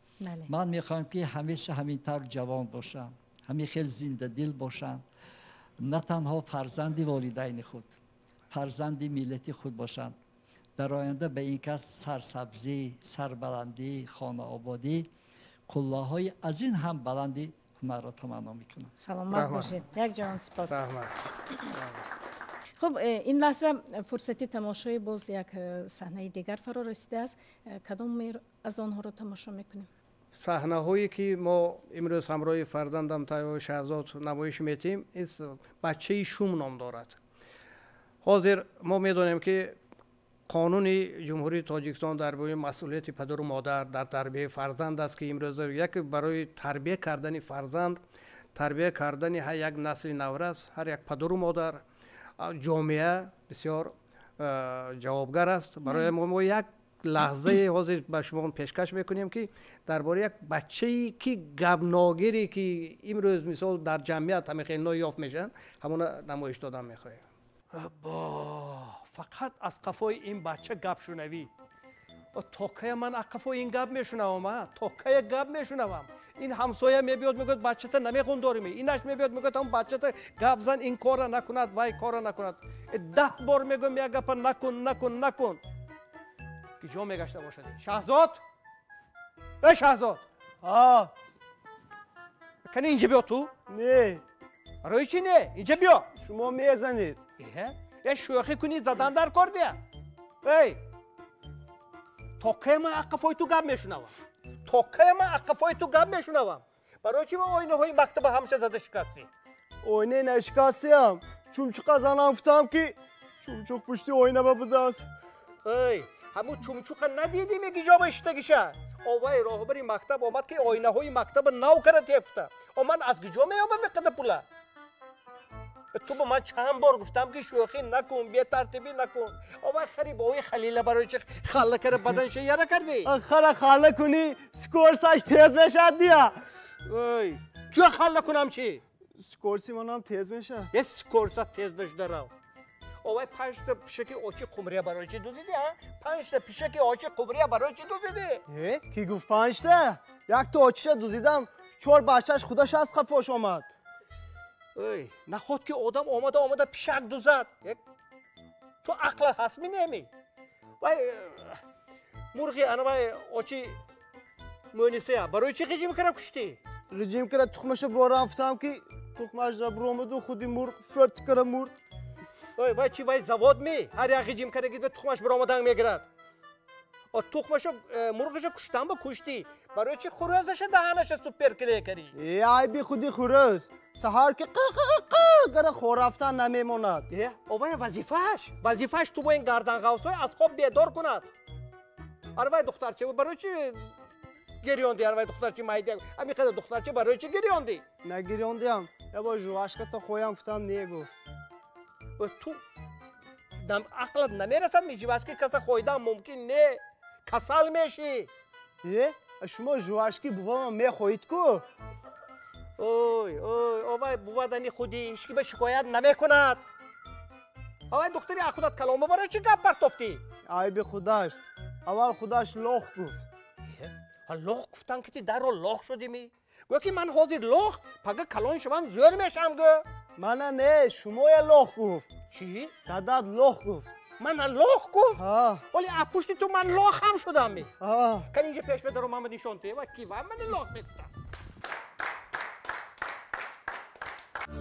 Ман мехоҳам ки ҳамеша ҳамин тавр ҷавон бошанд, ҳамин хел зиндадил бошанд, на танҳо фарзанди волидайни худ, фарзанди миллати худ бошанд. Дар оянда ба ин кас сарсабзӣ, сарбаландӣ, хонаободӣ, қуллаҳои аз ин ҳам баланди ҳунарро таманно мекунам. Саломат бошед. Як ҷаҳон сипос. Хуб, ин лаҳза фурсати тамошои боз як саҳнаи дигар фаро расидааст. Кадом аз онҳоро тамошо мекунем? Саҳнаҳое ки мо имрӯз ҳамроҳи фарзандам Тайёи Шаҳзод намоиш метиҳем, ин бачаи шум ном дорад. Ҳозир мо медонем ки қонуни Ҷумҳурии Тоҷикистон дар бораи масъулияти падару модар дар тарбияи фарзанд аст ки имрӯз як барои тарбия кардани фарзанд, тарбия кардани ҳар як насли наврас, ҳар як падару модар, ҷомеа бисёр ҷавобгар аст. Барои мо як лаҳзае ҳозир ба шумо пешкаш мекунем ки дар бораи як бачае ки гапногире ки имрӯз мисол дар ҷамъият ҳамин хел ноёфт мешаванд, ҳамона намоиш додан мехоҳем. Фақат аз қафои ин бача гап шунавӣ. То кая ман аз қафои ин гап мешунавам, то кая гап мешунавам. Ин ҳамсоя мебиёд мегӯяд бачата намехон дорим, инаш мебиёд мегӯяд ҳам бачата гап зан, ин кора накунад, вай кора накунад. 10 бор мегӯям як гапа накун, накун, накун. Ки ҷо мегашта бошад? Шаҳзод? Э Шаҳзод! Кани инҷа биё ту? Не. Барои чӣ не? Инҷа биё. Шумо мезанед. Е шӯхӣ кунӣ задан дар кор дия. Эй! То кай ман аз қафои ту гап мешунавам? То кай ман ақафои ту гап мешунавам? Барои чӣ ман оинаҳои мактаба ҳамеша зада шикастӣ? Оинаи нашикастиам. Чумчуқа занам гуфтам ки чумчуқ пушти оинаба будааст. Эй, ҳамун чумчуқа надидӣ меги ҷо ба иштагиша? Овай роҳбари мактаб омад ки оинаҳои мактаба нав кара тефта. О ман аз куҷо меёбам иқадар пула? Ту ба ман чанд бор гуфтам ки шӯхӣ накун, бетартибӣ накун. Овай хари бои Халила барои чӣ халла кара баданша яра кардӣ? Хара халла кунӣ, скорсаш тез мешад дия. Ой, туя халла кунам чӣ? Скорси манам тез мешад. Е скорса тез нашуда рав. Овай панҷта пишаки очи қумрия барои чӣ дузидӣ, а? Панҷта пишаки очи қумрия барои чӣ дузидӣ? Е, ки гуфт панҷта? Якта очиша дузидам, чор бачаш худаш аз қафош омад. Ой, наход ки одам омада омада пишак дузад. Ту ақлат ҳаст ми неми? Вай мурғи ана вай очи мӯнисая барои чӣ ғиҷим кара куштӣ? Ғиҷим кара тухмаша бурорам гуфтам ки тухмаш буромаду худи мурғ фирт кара мурд. Ой, вай чи вай завод ми? Ҳар як ғиҷим кара гид тухмаш буромадан мегирад. О тухмаша мурғиша куштам ба куштӣ. Барои чӣ хурӯзаша даҳанаша супер клей карӣ? Э, айби худи хурӯз. Саҳар ки қ-қ-қ кара хор рафтан намемонад. Э, овай вазифааш. Вазифааш ту бо ин гарданғавсҳои аз хоб бедор кунад. Арвай духтарча барои чӣ гирёндӣ? Арвай духтарчи майда. Ҳамин қадар духтарча барои чӣ гирёндӣ? Нагирёндиам. Я бо жувашката хоям гуфтам не гуфт. Ту ақлат намерасад ми жувашки каса хоидан мумкин не. Касал мешӣ. Е, шумо жувашки бувама мехоҳед ку? Ой, ой, овай бувадани худи ҳеҷ ки ба шикоят намекунад. Овай духтари ахудат калома барои чӣ гап партофтӣ? Айби худаш. Аввал худаш лох гуфт. Лох гуфтан ки ти дарро лох шудӣ ми? Гӯ ки ман ҳозир лох, пага калон шавам зӯр мешавам гӯ. Мана не, шумоя лох гуфт. Чӣ? Дадат лох гуфт. Мана лох гуфт? Ҳоли аз пушти ту ман лохам шудам ми? Кан инҷа пеш бедаро ман нишон те, ва ки ва мана лох мегуфтааст.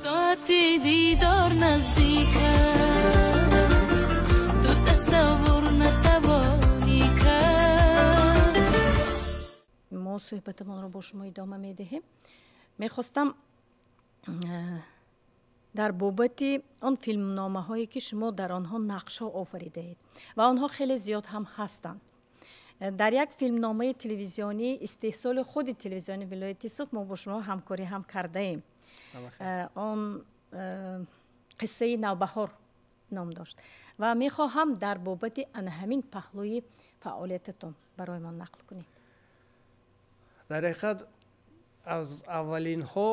Соати дидор наздик аст, ту тасаввур натавонӣ кард. Мо суҳбатамонро бо шумо идома медиҳем. Мехостам дар бобати он филмномаҳое ки шумо дар онҳо нақшҳо офаридаед ва онҳо хеле зиёд ҳам ҳастанд. Дар як филмномаи телевизионӣ истеҳсоли худи телевизиони вилояти Суғд мо бо шумо ҳамкорӣ ҳам кардаем. Он қиссаи Навбаҳор ном дошт ва мехоҳам дар бобати ана ҳамин паҳлӯи фаъолиятатон барои мо нақл кунед. Дар ҳақиқат аз аввалинҳо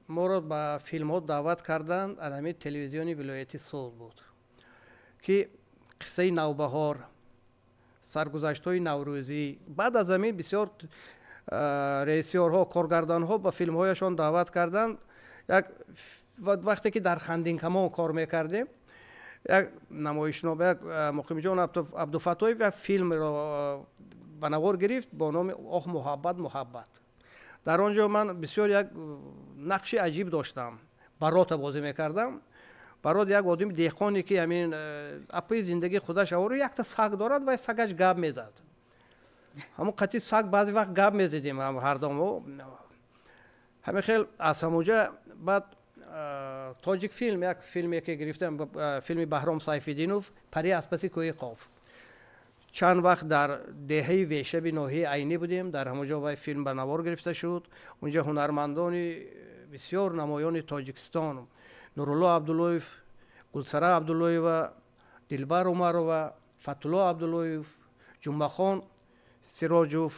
моро ба филмҳо даъват карданд ана ҳамин телевизиони вилояти Суғд буд ки қиссаи Навбаҳор, саргузаштҳои наврӯзӣ. Баъд аз ҳамин бисёр режиссёрҳо, коргардонҳо ба филмҳояшон даъват карданд. Як вақте ки дар Хандинкамон кор мекардем, як намоишнома, як Муқимҷон Абдуфаттоев як филмро ба навор гирифт бо номи Оҳ муҳаббат муҳаббат. Дар он ҷо ман бисёр як нақши аҷиб доштам. Барота бозӣ мекардам. Барот як одами деҳқоне ки ҳамин апаи зиндагии худаш авору якта саг дорад ва сагаш гап мезад. Ҳамон қатъи саг баъзе вақт гап мезадем ҳардам. Ҳамин хел аз ҳамонҷа баъд тоҷик филм, як филме ки гирифтам, филми Баҳром Сайфиддинов, Пари аз паси кӯҳи Қоф. Чанд вақт дар деҳаи Вешаби ноҳияи Айнӣ будем, дар ҳамонҷо вай филм ба навор гирифта шуд. Унҷа ҳунармандони бисёр намоёни Тоҷикистон, Нурулло Абдуллоев, Гулсара Абдуллоева, Дилбар Умарова, Фатулло Абдуллоев, Ҷумъахон Сироҷов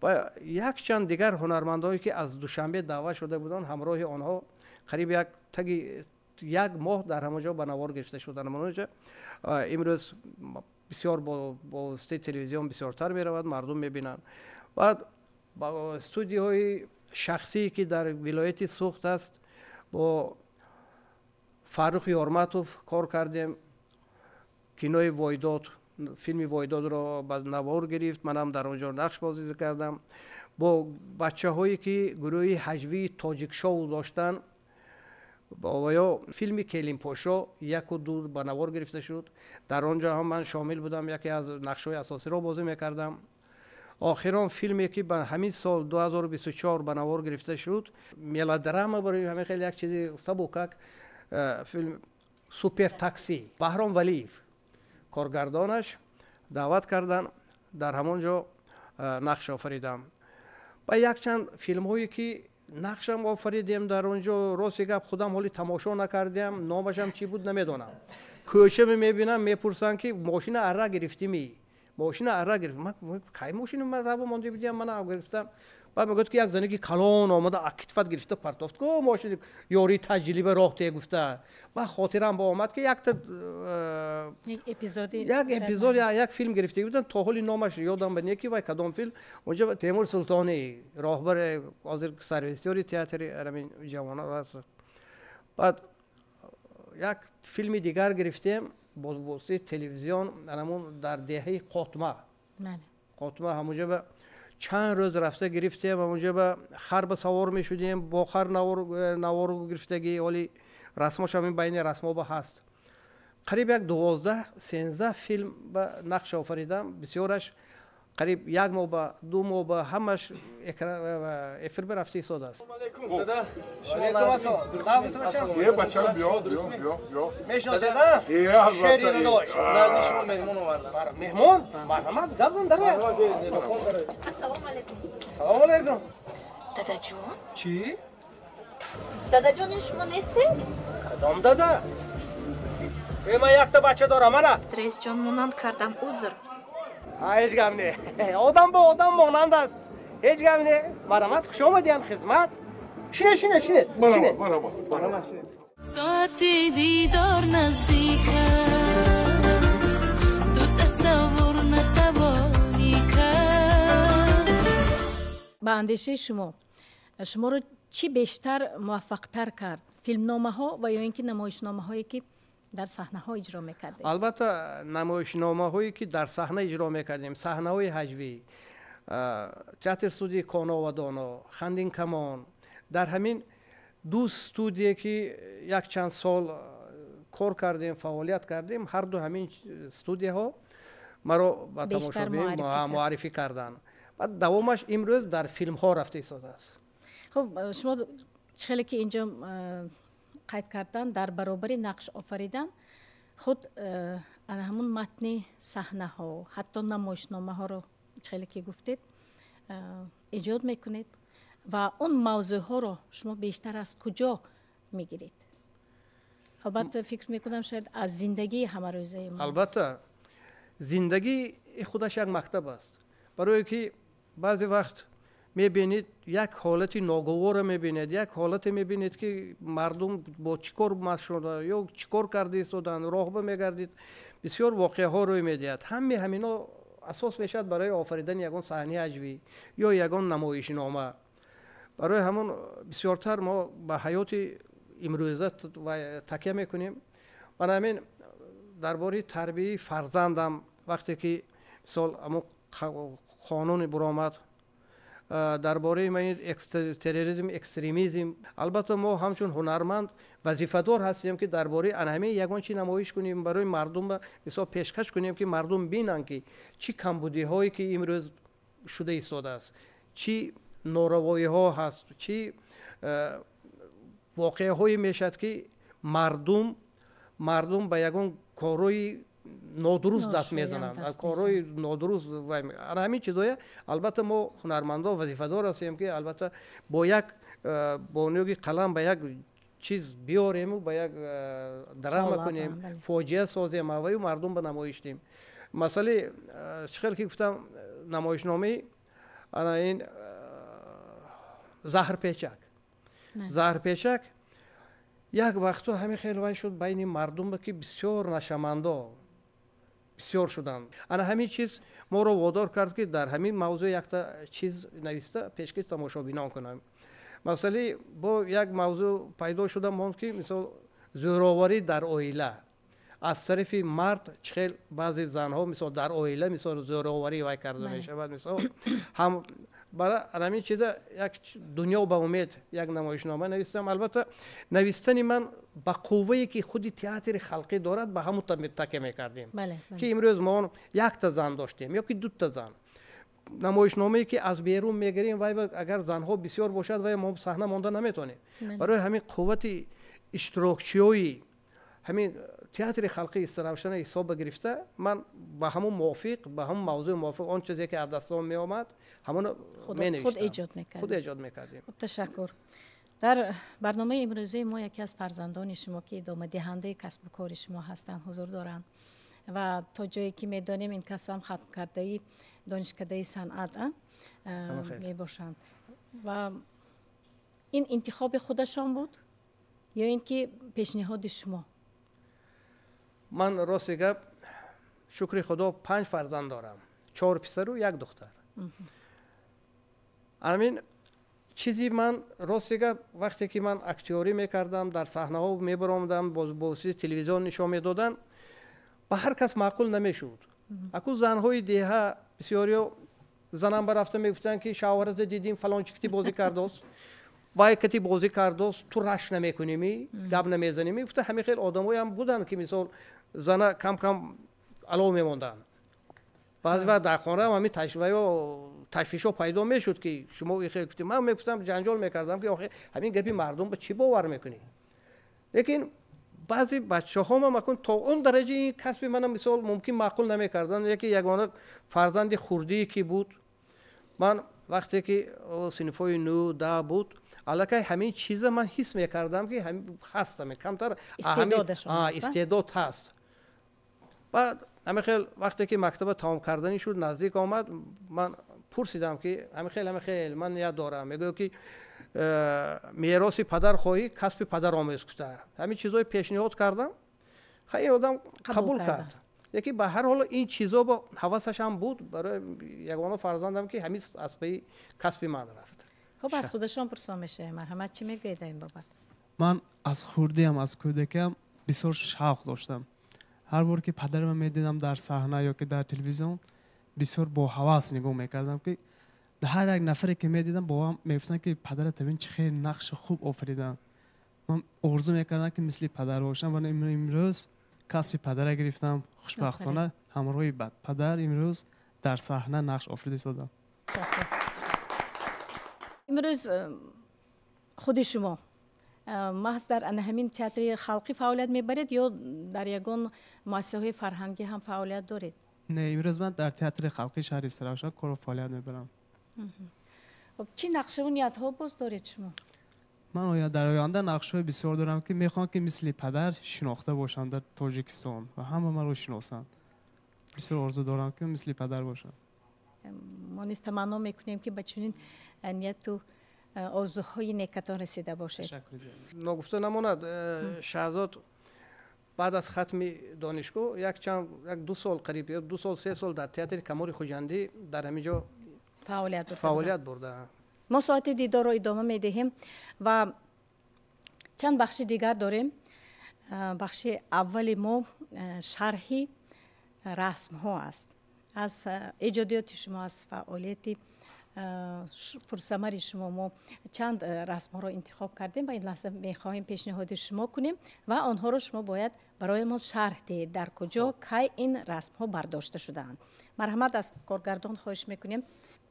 ва якчанд дигар ҳунармандое ки аз Душанбе даъват шуда буданд, ҳамроҳи онҳо қариб як таги як моҳ дар ҳамонҷо ба навор гирифта шуданд. Ҳамонҷо имрӯз бисёр бо воситаи телевизион бисёртар меравад, мардум мебинанд. Баъд студияҳои шахсие ки дар вилояти Суғд аст, бо Фаррух Ёрматов кор кардем. Кинои Войдод, филми Войдодро ба навор гирифт, манам дар он ҷо нақш бозӣ кардам. Бо бачаҳое ки гурӯҳи ҳаҷвии тоҷикшоу доштанд, ё филми Келинпошо 1 ва 2 ба навор гирифта шуд. Дар он ҷо ҳам ман шомил будам, яке аз нақшҳои асосиро бозӣ мекардам. Охирон филме ки ба ҳамин сол 2024 ба навор гирифта шуд, мелодрама, барои ҳамин хеле як чизи сабукак, филм «Супер такси». Баҳром Валиев коргардонаш, даъват кардан, дар ҳамон ҷо нақш офаридам. Ва якчанд филмҳое ки нақшам офаридем дар он ҷо, рости гап, худам ҳоли тамошо накардиам, номашам чӣ буд, намедонам. Кӯча мебинам, мепурсанд ки мошина арра гирифтимӣ, мошина арра гирифт. Кай мошина ман раво монда будиам, мана гирифтам. Баъд мегӯяд ки як занаки калон омада, китфат гирифта партофт ко мошини ёри таҷриба роҳ те гуфта. Баъд хотирам ба омад ки якта як эпизод, як филм гирифта будам, то ҳоли номаш ёдам ба не ки вай кадом филм. Онҷа Темур Султонӣ роҳбари, ҳозир саррежиссёри театри ҳамин ҷавонон аст. Баъд як филми дигар гирифтем бо воситаи телевизион, ҳамон дар деҳаи Қотма. Қотма, ҳамонҷа ба чанд рӯз рафта гирифтем. Ҳамонҷа ба хар ба савор мешудем, бо хар навор гирифтагӣ, ҳоли расмош ҳамин байни расмо ба ҳаст. Қариб як 12-13 филм ба нақш офаридам, бисёраш қариб як моҳ ба 2 моҳ ба ҳамаш эфир ба рафта истодааст. Меҳмон, марҳамат, гап зан, дада. Ассалому алайкум. Салому алайкум. Дадаҷон? Чӣ? Дадаҷон, ин шумо нестед? Кадом дада? Ман якта бача дорам, ана. Раисҷон, монанд кардам, узр. Ҳеҷ гап не, одам ба одам монанд аст, ҳеҷ гап не. Марҳамат, хуш омадиам, хизмат. Шине, шине, шине, шине. Соати дидор наздик аст, ту тасаввур натавонӣ кард. Ба андешаи шумо, шуморо чӣ бештар муваффақтар кард, филмномаҳо ва ё ин ки намоишномаҳое ки дар саҳнаҳо иҷро мекардем? Албатта, намоишномаҳое ки дар саҳна иҷро мекардем, саҳнаҳои ҳаҷвӣ, театр студияи Коно ва Доно, Хандин Камон, дар ҳамин ду студие ки якчанд сол кор кардем, фаъолият кардем, ҳарду ҳамин студияҳо маро ба тамошобин муаррифӣ карданд. Баъд давомаш имрӯз дар филмҳо рафта истодааст. Хуб, шумо чӣ хеле ки инҷо қайд кардан, дар баробари нақш офаридан худ ана ҳамун матни саҳнаҳо, ҳатто намоишномаҳоро, хеле ки гуфтед, эҷод мекунед ва он мавзӯъҳоро шумо бештар аз куҷо мегиред? Албатта, фикр мекунам, шояд аз зиндагии ҳамарӯзаи мо. Албатта, зиндагӣ худаш як мактаб аст, барое ки баъзе вақт мебинед як ҳолати ногувора, мебинед як ҳолате, мебинед ки мардум бо чӣ кор машғул ё чӣ кор карда истоданд, роҳба мегардид, бисёр воқеаҳо рӯй медиҳад. Ҳаме ҳамино асос мешавад барои офаридани ягон саҳнаи ҳаҷвӣ ё ягон намоишнома. Барои ҳамон бисёртар мо ба ҳаёти имрӯза такя мекунем. Бана ҳамин дар бораи тарбияи фарзандам, вақте ки мисол ҳамон қонуни буромад дар бораи терроризм, экстремизм, албатта мо ҳамчун ҳунарманд вазифадор ҳастем ки дар бораи ана ҳамин ягон чи намоиш кунем, барои мардум мисол пешкаш кунем, ки мардум бинанд ки чӣ камбудиҳое ки имрӯз шуда истодааст, чӣ норавоиҳо ҳаст, чӣ воқеаҳое мешавад ки мардум ба ягон корҳои нодуруст даст мезананд, корҳои нодуруст. Ана ҳамин чизҳоя албатта мо ҳунармандон вазифадор ҳастем ки албатта бо як бо нӯги қалам ба як чиз биёрему ба як драма кунем, фоҷиа созем аваю мардум ба намоиш диҳем. Масъалаи чӣ хел ки гуфтам, намоишномаи ана ин «Заҳрпечак». «Заҳрпечак» як вақтҳо ҳамин хел вай шуд байни мардум, ки бисёр нашамандо бисёр шуданд. Ана ҳамин чиз моро водор кард ки дар ҳамин мавзӯъ якта чиз нависта пешкаш тамошобинон кунам. Масъалаи бо як мавзӯъ пайдо шуда монд ки мисол зӯроварӣ дар оила аз тарафи мард, чӣ хел баъзе занҳо мисол дар оила мисол зӯроварӣ вай карда мешавад, мисол ҳам бара ҳамин чиза як «Дунё ба умед» як намоишнома навистам. Албатта, навистани ман ба қуввае ки худи театри халқӣ дорад, ба ҳамун такя мекардем, ки имрӯз мо якта зан доштем ё ки дута зан. Намоишномае ки аз берун мегирем, вай агар занҳо бисёр бошад, вай мо саҳна монда наметавонем. Барои ҳамин қуввати иштирокчиёи ҳамин театри халқии Истаравшана ҳисоба гирифта, ман ба ҳамун мувофиқ, ба ҳамун мавзӯи мувофиқ он чизе ки аз дастом меомад, ҳамоно менавиштам, худ эҷод мекардем. Ташаккур. Дар барномаи имрӯзаи мо яке аз фарзандони шумо, ки идомадиҳандаи касбу кори шумо ҳастанд, ҳузур доранд ва то ҷое ки медонем, ин кас ҳам хатмкардаи донишкадаи санъат мебошанд. Ва ин интихоби худашон буд ё ин ки пешниҳоди шумо? Ман рости гап, шукри Худо, 5 фарзанд дорам, 4 писару 1 духтар. Амин чизи ман рости гап, вақте ки ман актёрӣ мекардам, дар саҳнаҳо мебаромадам, бо воситаи телевизион нишон медоданд, ба ҳар кас маъқул намешуд. Аку занҳои деҳа бисёриё занам барафта мегуфтанд, ки шавҳарата дидим, фалончи кити бозӣ кардост, вай кати бозӣ кардост, ту раш намекуними, гап намезаними. Гуфта ҳамин хел одамоям буданд, ки мисол зана кам-кам алов мемонданд. Баъзе вақт дар хонаам ҳамин ташвишҳо пайдо мешуд, ки шумо ихел гуфтем. Ман мегуфтам, ҷанҷол мекардам, ки охе ҳамин гапи мардум ба чӣ бовар мекунӣ? Лекин баъзе бачаҳомам акун то он дараҷа ин касби манам мисол мумкин маъқул намекарданд. Яке ягона фарзанди хурдие ки буд, ман вақте ки синфҳои 9, 10 буд, аллакай ҳамин чиза ман ҳис мекардам, ки ҳаст, камтар истеъдод ҳаст. Баъд ҳамин хел вақте ки мактаба тамом карданӣ шуд, наздик омад, ман пурсидам, ки ҳамин хел ман ният дорам. Мегӯям, ки мероси падар хоҳӣ, касби падар омӯз кута. Ҳамин чизҳои пешниҳод кардам, хай ин одам қабул кард. Лекин ба ҳар ҳол ин чизо бо ҳавасашам буд барои ягона фарзандам, ки ҳамин аз паи касби ман рафт. Хуб, аз худашон пурсон мешавем. Марҳамат, чӣ мегӯед дар ин бобат? Ман аз хурдиам, аз кӯдакиам бисёр шавқ доштам. Ҳар бор ки падарамро медидам дар саҳна ё ки дар телевизион, бисёр бо ҳавас нигоҳ мекардам, ки ҳар як нафаре ки медидам, бовам мегуфтанд, ки падарат бин чӣ хеле нақши хуб офариданд. Ман орзу мекардам, ки мисли падар бошам, ва имрӯз касби падара гирифтам. Хушбахтона ҳамроҳи падар имрӯз дар саҳна нақш офарида истодам. Имрӯз худи шумо маҳз дар ана ҳамин театри халқӣ фаъолият мебаред ё дар ягон муассисаҳои фарҳангӣ ҳам фаъолият доред? Не, имрӯз ман дар театри халқии шаҳри Истаравшан кору фаъолият мебарам. Чӣ нақшаву ниятҳо боз доред шумо? Ман дар оянда нақшҳои бисёр дорам, ки мехоҳам, ки мисли падар шинохта бошам дар Тоҷикистон ва ҳама маро шиносанд. Бисёр орзу дорам, ки мисли падар бошам. Мо низ таманно мекунем, ки ба чунин нияту орзуҳои некатон расида бошед. Ногуфта намонад, Шаҳзод баъд аз хатми донишгоҳ як ду сол, қариб 2 сол, 3 сол дар театри Камори Хуҷандӣ дар ҳамин ҷо фаъолият бурда. Мо соати дидорро идома медиҳем ва чанд бахши дигар дорем. Бахши аввали мо шарҳи расмҳо аст. Аз эҷодиёти шумо, аз фаъолияти пурсамари шумо мо чанд расмҳоро интихоб кардем ва ин лаҳза мехоҳем пешниҳоди шумо кунем ва онҳоро шумо бояд барои мо шарҳ диҳед, дар куҷо, кай ин расмҳо бардошта шудаанд. Марҳамат, аз коргардон хоҳиш мекунем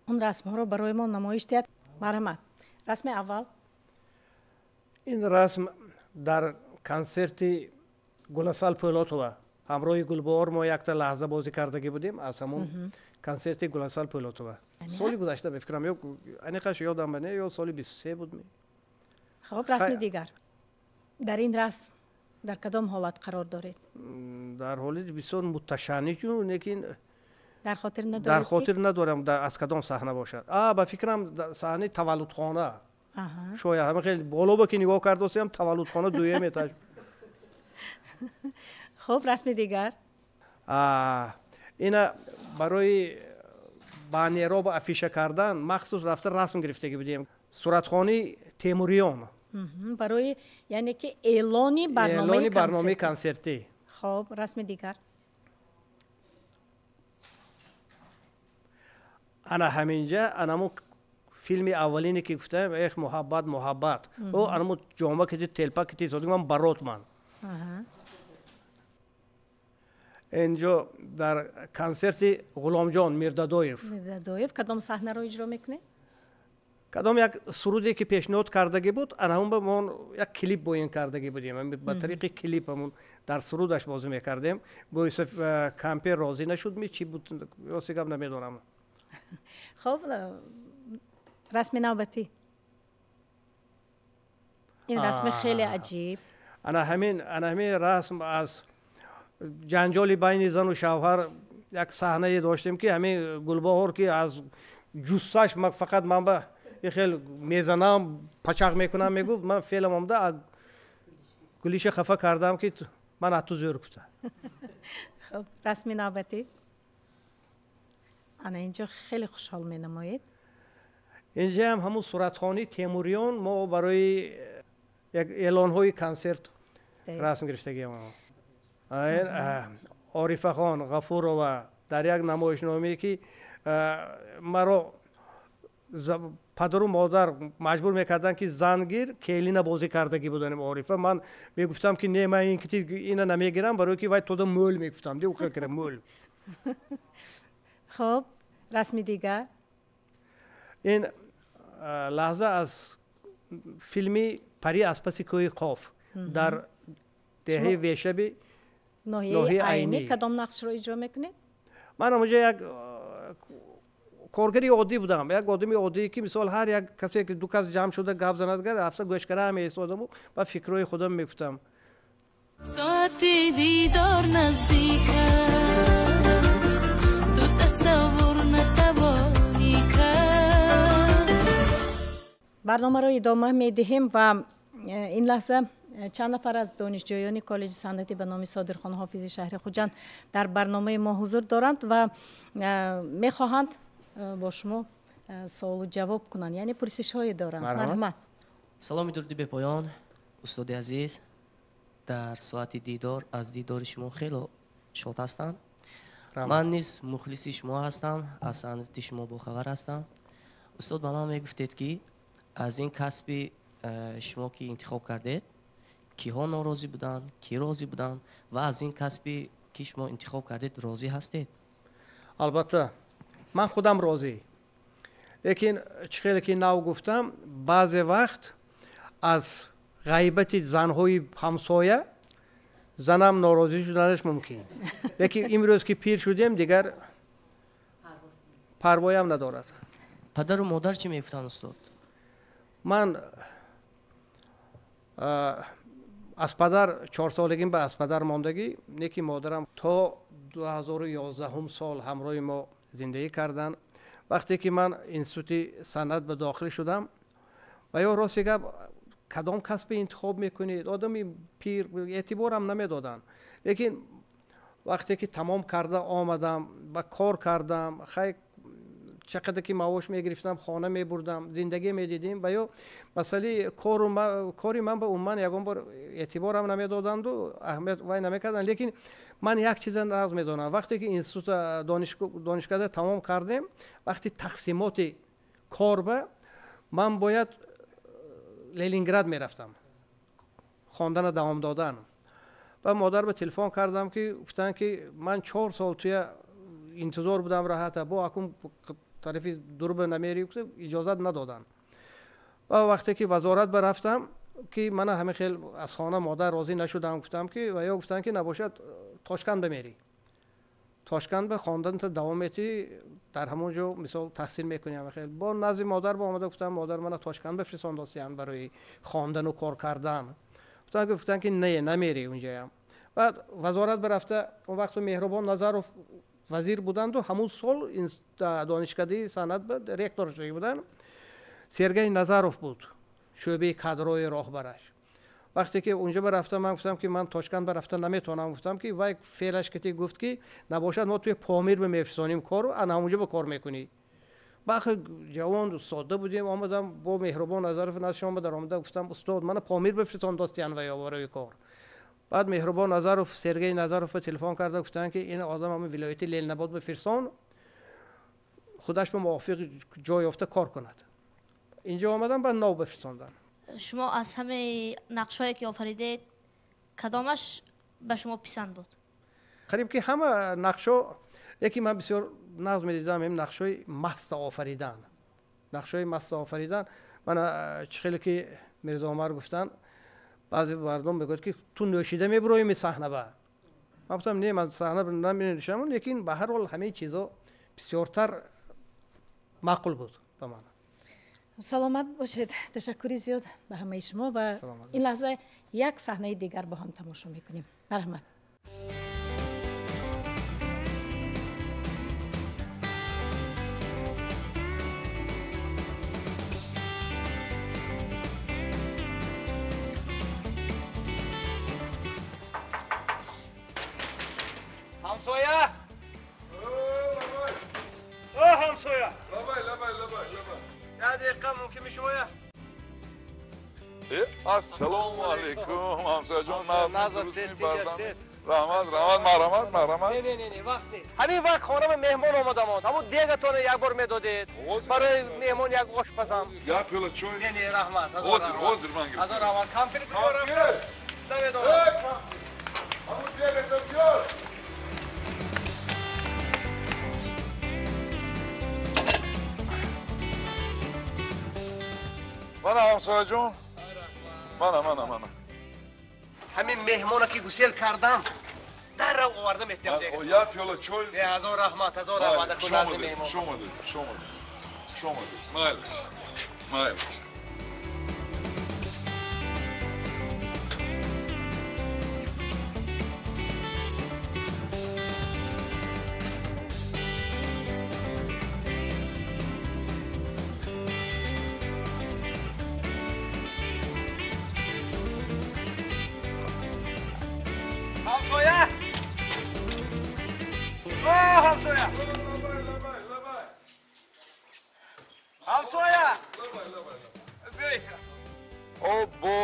он расмҳоро барои мо намоиш диҳад. Марҳамат, расми аввал. Ин расм дар консерти Гуласал Пӯлотова ҳамроҳи Гулбаҳор мо якта лаҳза бозӣ кардагӣ будем, аз ҳамон консерти Гуласал Пӯлотова. Соли гузашта ба фикрам, ё аниқаш ёдам не, ё соли 23 буд. Хуб, расми дигар. Дар ин расм дар кадом ҳолат қарор доред? Дар ҳолати бисёр муташанниҷу, лекин дар хотир надоред? Дар хотир надорам аз кадом саҳна бошад. Ба фикрам саҳнаи таваллудхона. Шояд ҳама хеле боло ба ки нигоҳ кардосем, таваллудхона дуюм этаж. Хуб, расми дигар. Ина барои баннерро ба афиша кардан махсус рафта расм гирифтагӣ будем. Суратхони Темуриён. Барои яъне ки эълони барномаи консертӣ. Хуб, расми дигар. Ана ҳаминҷа анамо филми аввалине ки гуфтам, эх муҳаббат, муҳаббат. О анамо ҷома кити телпа кити содик ман барот ман. Инҷо дар консерти Ғуломҷон Мирдадоев. Мирдадоев кадом саҳнаро иҷро мекунед? Кадом як суруде ки пешниҳод кардагӣ буд, ана ҳамон ба мо як клип боин кардагӣ будем. Ба тариқи клип ҳамун дар сурудаш бозӣ мекардем. Бо Юсуф кампер розӣ нашуд, ми чӣ буд, рости гап намедонам. Хоб, расми навбатӣ. Ин расми хеле аҷиб. Ана ҳамин расм аз ҷанҷоли байни зану шавҳар як саҳнае доштем, ки ҳамин Гулбаҳор ки аз ҷуссаш фақат ман ба хел мезанам, пачақ мекунам мегуфт, ман феълам омада гулиша хафа кардам, ки ман аз ту зӯр гуфта. Хоб, расми навбатӣ. Ана инҷо хеле хушҳол менамоед. Инҷа ҳам ҳамун суратхонии Темуриён мо барои як эълонҳои консерт расм гирифтагиам. Орифахон Ғафурова дар як намоишномае ки маро падару модар маҷбур мекарданд, ки зан гир, келина бозӣ кардагӣ буданем Орифа. Ман мегуфтам, ки не, ман ина намегирам, барое ки вай тода мӯл мегуфтам, ди мӯл. Хоб, расми дигар. Ин лаҳза аз филми Пари аз паси кӯҳи Қоф дар деҳаи Вешаби ноҳияи Айнӣ. Кадом нақшро иҷро мекунед? Ман ҳамонҷо як коргари оддӣ будам, як одами оддие, ки мисол ҳар як касе ки ду кас ҷамъ шуда гап занад, гар ҳафта гӯшкара ҳам меистодаму ба фикрҳои худам мегуфтам. Соати дидор наздик аст, ту тасаввур натавонӣ кард. Барномаро идома медиҳем ва ин лаҳза чанд нафар аз донишҷӯёни коллеҷи санъатӣ ба номи Содирхон Ҳофизи шаҳри Хуҷанд дар барномаи мо ҳузур доранд ва мехоҳанд бо шумо суолу ҷавоб кунанд, яъне пурсишҳое доранд. Марҳамат. Саломи дуруди бепоён, устоди азиз. Дар соати дидор аз дидори шумо хело шод ҳастам. Ман низ мухлиси шумо ҳастам, аз санъати шумо бохабар ҳастам. Устод, ба ман мегуфтед, ки аз ин касби шумо ки интихоб кардед, киҳо норозӣ буданд, ки розӣ буданд ва аз ин касби ки шумо интихоб кардед розӣ ҳастед? Албатта, ман худам розӣ, лекин чӣ хеле ки нав гуфтам, баъзе вақт аз ғайбати занҳои ҳамсоя занам норозӣ шуданаш мумкин, лекин имрӯз ки пир шудем, дигар парвоям надорад. Падару модар чӣ мегуфтанд, устод? Ман аз падар 4 солагим ба аз падар мондагӣ, неки модарам то 2011 сол ҳамроҳи мо зиндагӣ карданд. Вақте ки ман институти санъат ба дохил шудам, ва ё рости гап, кадом касбе интихоб мекунед, одами пир эътиборам намедоданд. Лекин вақте ки тамом карда омадам, ба кор кардам, хай, чақадар ки маош мегирифтам, хона мебурдам, зиндагӣ медидим, ва ё масъалаи кори ман ба умуман ягон бор эътиборам намедоданду аҳамият вай намекарданд. Лекин ман як чиза нағз медонам: вақте ки института донишкада тамом кардем, вақти тақсимоти кор ба ман бояд Ленинград мерафтам хондана давом додан, ва модар ба телефон кардам, ки гуфтанд, ки ман 4 сол туя интизор будам, раҳата бо акун тарафи дурба намери, иҷозат надоданд. Ва вақте ки вазорат барафтам, ки мана ҳамин хел аз хона модар розӣ нашудам, гуфтам, ки ва ё гуфтанд, ки набошад, Тошканд бамерӣ, Тошканд ба хонданта давом метӣ, дар ҳамон ҷо мисол таҳсил мекунӣ. Ҳамин хел бо назди модар ба омада гуфтам: модар, мана Тошканд бифристондосиянд барои хондану кор кардан. Гуфтанд, ки не, намерӣ унҷаям. Баъд вазорат бирафта, он вақту Меҳрубон Назаров вазир буданду ҳамун сол донишкадаи санъат ректор шуда буданд, Сергей Назаров буд шӯъбаи кадрои роҳбараш. Вақте ки унҷо барафта, ман гуфтам, ки ман Тошканд барафта наметавонам. Гуфтам, ки вай феълаш кати гуфт, ки набошад, мо туи Помир бимефирсонем кору, ана ҳамунҷо ба кор мекунӣ. Бахи ҷавон содда будем, омадам бо Меҳрубон Назаров наздишон ба даромада гуфтам: устод, мана Помир бифирсон достиян ва ё барои кор. Баъд Меҳрубон Назаров Сергей Назаров ба телефон карда гуфтанд, ки ин одам ҳамин вилояти Ленинобод бифирсон, худаш ба мувофиқ ҷой ёфта кор кунад. Инҷо омадам, баъд нав бифирсондан. Шумо аз ҳамаи нақшҳое ки офаридед, кадомаш ба шумо писанд буд? Қариб ки ҳама нақшҳо, яке ман бисёр нағз медидам, ин нақшҳои маста офаридан. Нақшҳои маста офаридан. Ман чӣ хеле ки Мирзо Умар гуфтанд, баъзе мардум мегӯяд ки ту нӯшида мебуроӣ ми саҳна ба. Ман гуфтам не, ман саҳна наменӯшам, лекин ба ҳар ҳол ҳамаи чизо бисёртар маъқул буд ба ман. Саломат бошед. Ташаккури зиёд ба ҳамаи шумо ва ин лаҳза як саҳнаи дигар бо ҳам тамошо мекунем. Марҳамат. ҳамсоя! О, ҳамсоя! Лабай, лабай, лабай, лабай. Як дақиқа мумкин мешумоя? Ассалому алайкум, ҳамсояҷон, нағз бардам. Раҳмат, раҳмат, марҳамат, марҳамат. Не, не, не, не, вақт не. Ҳамин вақт хона ба меҳмон омадамон. Ҳамун дегатонро як бор медодед. Барои меҳмон як ош пазам. Як пиёла чой? Не, не, раҳмат. Ҳозир, ҳозир ман гирифтам. Ҳазор раҳмат. Кампир куҷо рафтааст? Намедонам. Ҳамун дегатон биёр. Мана ҳамсояҷон. Мана, мана, мана. Ҳамин меҳмона ки гусел кардам, даррав оварда метиҳам дега. Як пиёла чой? Не, ҳазор раҳмат, ҳазор раҳмат. Хуш омадед, хуш омадед, хуш омадед. Хуш омадед. Майлаш. Майлаш. ҳамсоя! О, ҳамсоя! Ҳамсоя! Обо,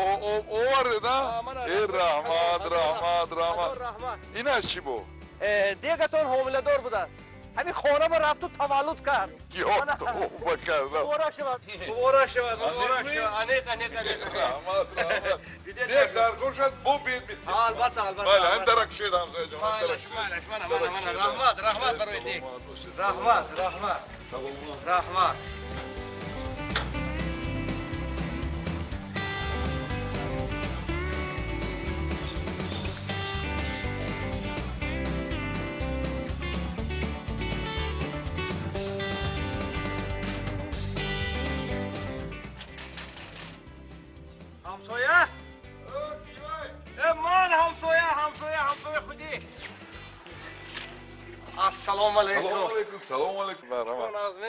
овардед, а? Э, раҳмат, раҳмат, раҳмат. Инаш чӣ буд? Дегатон ҳомиладор будааст. Ҳамин хона ба рафту таваллуд кард. Ё тавба кардам. Муборак шавад, муборак шавад, муборак шавад. Аниқ, аниқ, аниқ. Раҳмат, раҳмат. Дег даркор шуд, бо бед метиҳем. Албатта, албатта. Бале, ҳам дарак шуд ҳамсояҷон. Майлаш, майлаш, мана, мана, мана. Раҳмат, раҳмат барои дег. Раҳмат, раҳмат. Раҳмат. ҳамсоя? Ман ҳамсоя, ҳамсоя, ҳамсоя худи. Ассалому алайкум. Салому алайкум, салому алайкум.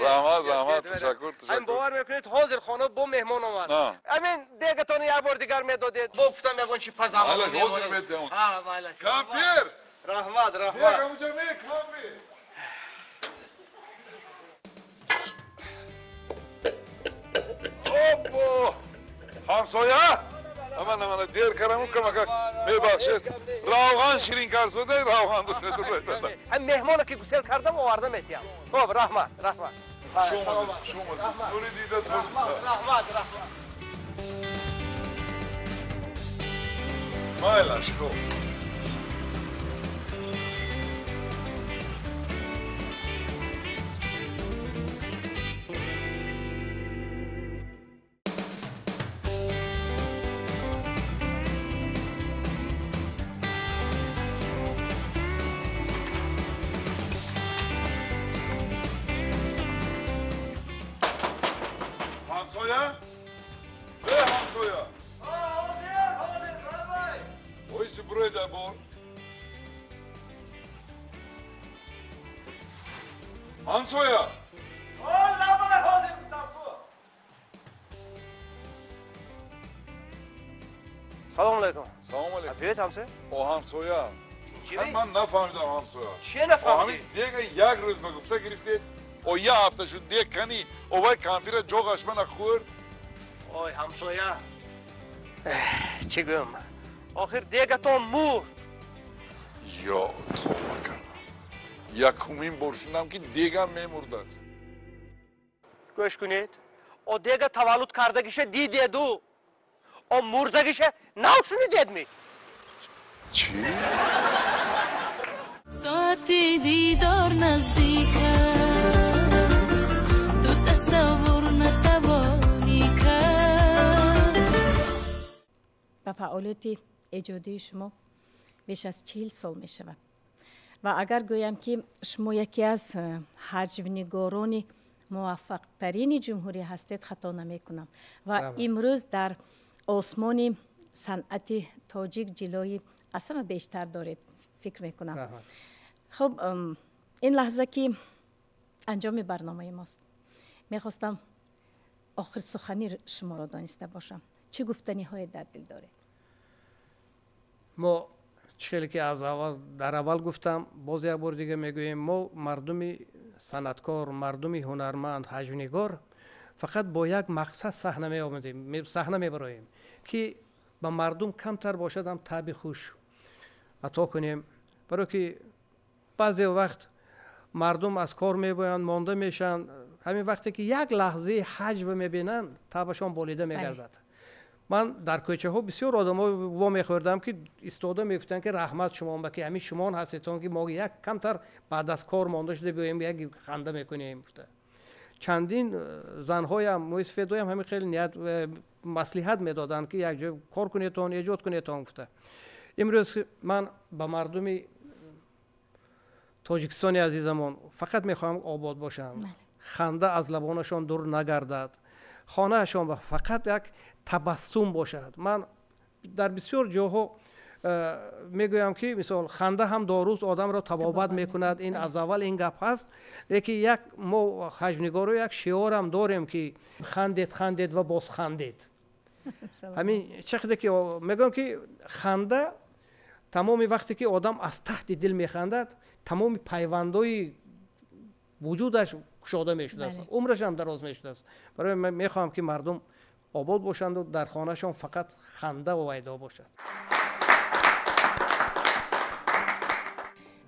Раҳмат, раҳмат, ташаккур, ташаккур. Ҳамин бовар мекунед, ҳозир хона бо меҳмон омад. Ҳамин дегатонро як бор дигар медодед. Бо гуфтам ягон чи пазам. Майлаш, ҳозир метиҳам. Ҳа, майлаш. Кампир! Раҳмат, раҳмат. Дег ҳамуҷа ме, кампир. Обо! Ҳамсоя? Аман, аман, дер караму камакак. Мебахшед. Равған ширин карсода, равған Ҳам меҳмона ки гусел кардам, оварда метиҳам. Хоб, раҳмат, раҳмат. Хуш омадед, хуш омадед. Нури дида тозиса. Раҳмат, раҳмат. Майлаш, хоб. ҳамсоя? Э, ҳамсоя! Ҳозир, ҳозир, равай! Оиси бурой дар бор. Ҳамсоя! О, лабай, ҳозир гуфтам ку. Салому алайкум. Салому алайкум. Биёед, ҳамсоя. О, ҳамсоя. Ман нафаҳмидам, ҳамсоя. Чие нафаҳмидӣ? Ҳамин дега як рӯз ба гуфта гирифтед, о як ҳафта шуд, дег кани, овай кампира ҷоғаш мана хӯрд. Ой, ҳамсоя, чӣ гӯям, охир дегатон мурд. Ё тавба кардам, якумин бор шунидам ки дегам мемурдааст. Гӯш кунед, о дега таваллуд кардагиша дидеду, о мурдагиша нав шунидедми? Чӣ? Соати дидор наздик аст, ту тасаввур натавонӣ кард. Ба фаъолияти эҷодии шумо беш аз 40 сол мешавад ва агар гӯям, ки шумо яке аз ҳаҷвнигорони муваффақтарини ҷумҳурӣ ҳастед, хато намекунам. Ва имрӯз дар осмони санъати тоҷик ҷилои аз ҳама бештар доред, фикр мекунам. Хуб, ин лаҳза ки анҷоми барномаи мост, мехостам охир сухани шуморо дониста бошам. Чӣ гуфтаниҳое дар дил доред? Мо чӣ хеле ки аз аввал дар аввал гуфтам, боз як бор дига мегӯем: мо мардуми санъаткор, мардуми ҳунарманд, ҳаҷвнигор фақат бо як мақсад саҳна меомадем, саҳна мебароем, ки ба мардум камтар бошад ҳам таъби хуш ато кунем. Барое ки баъзе вақт мардум аз кор мебоянд, монда мешаванд. Ҳамин вақте ки як лаҳзаи ҳаҷва мебинанд, таъбашон болида мегардад. Ман дар кӯчаҳо бисёр одамо вомехӯрдам, ки истода мегуфтанд, ки раҳмат шумон ба, ки ҳамин шумон ҳастедон, ки мо як камтар баъд аз кор монда шуда биёем, як ханда мекунем, гуфта. Чандин занҳоям, мӯйсафедоям ҳамин хеле ният маслиҳат медоданд, ки як ҷой кор кунедтон, эҷод кунедтон, гуфта. Имрӯз ман ба мардуми Тоҷикистони азизамон фақат мехоҳам обод бошанд, ханда аз лабонашон дур нагардад, хонаашон фақат як табассум бошад. Ман дар бисёр ҷоҳо мегӯям, ки мисол ханда ҳам доруст, одамро табобат мекунад. Ин аз аввал ин гап ҳаст, лекин як мо ҳаҷвнигоро як шиорам дорем, ки хандед, хандед ва боз хандед. Ҳамин чӣ қадар ки мегӯям, ки ханда тамоми вақте ки одам аз таҳти дил механдад, тамоми пайвандҳои вуҷудаш кушода мешудааст, умрашам дароз мешудааст. Барои ман мехоҳам, ки мардум обод бошанду дар хонаашон фақат ханда вайдо бошад.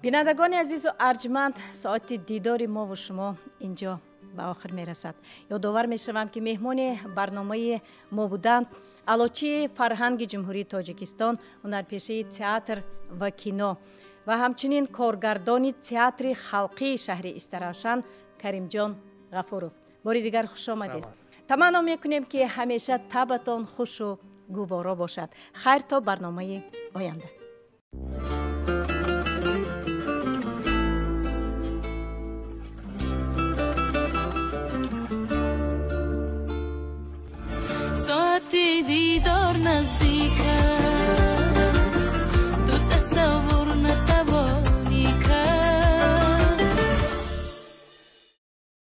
Бинандагони азизу арҷманд, соати дидори мову шумо инҷо ба охир мерасад. Ёдовар мешавам, ки меҳмони барномаи мо буданд аълочии фарҳанги Ҷумҳурии Тоҷикистон, ҳунарпешаи театр ва кино ва ҳамчунин коргардони театри халқии шаҳри Истаравшан Каримҷон Ғафуров. Бори дигар хуш омадед. Таманно мекунем, ки ҳамеша табатон хушу гуворо бошад. Хайр, то барномаи оянда.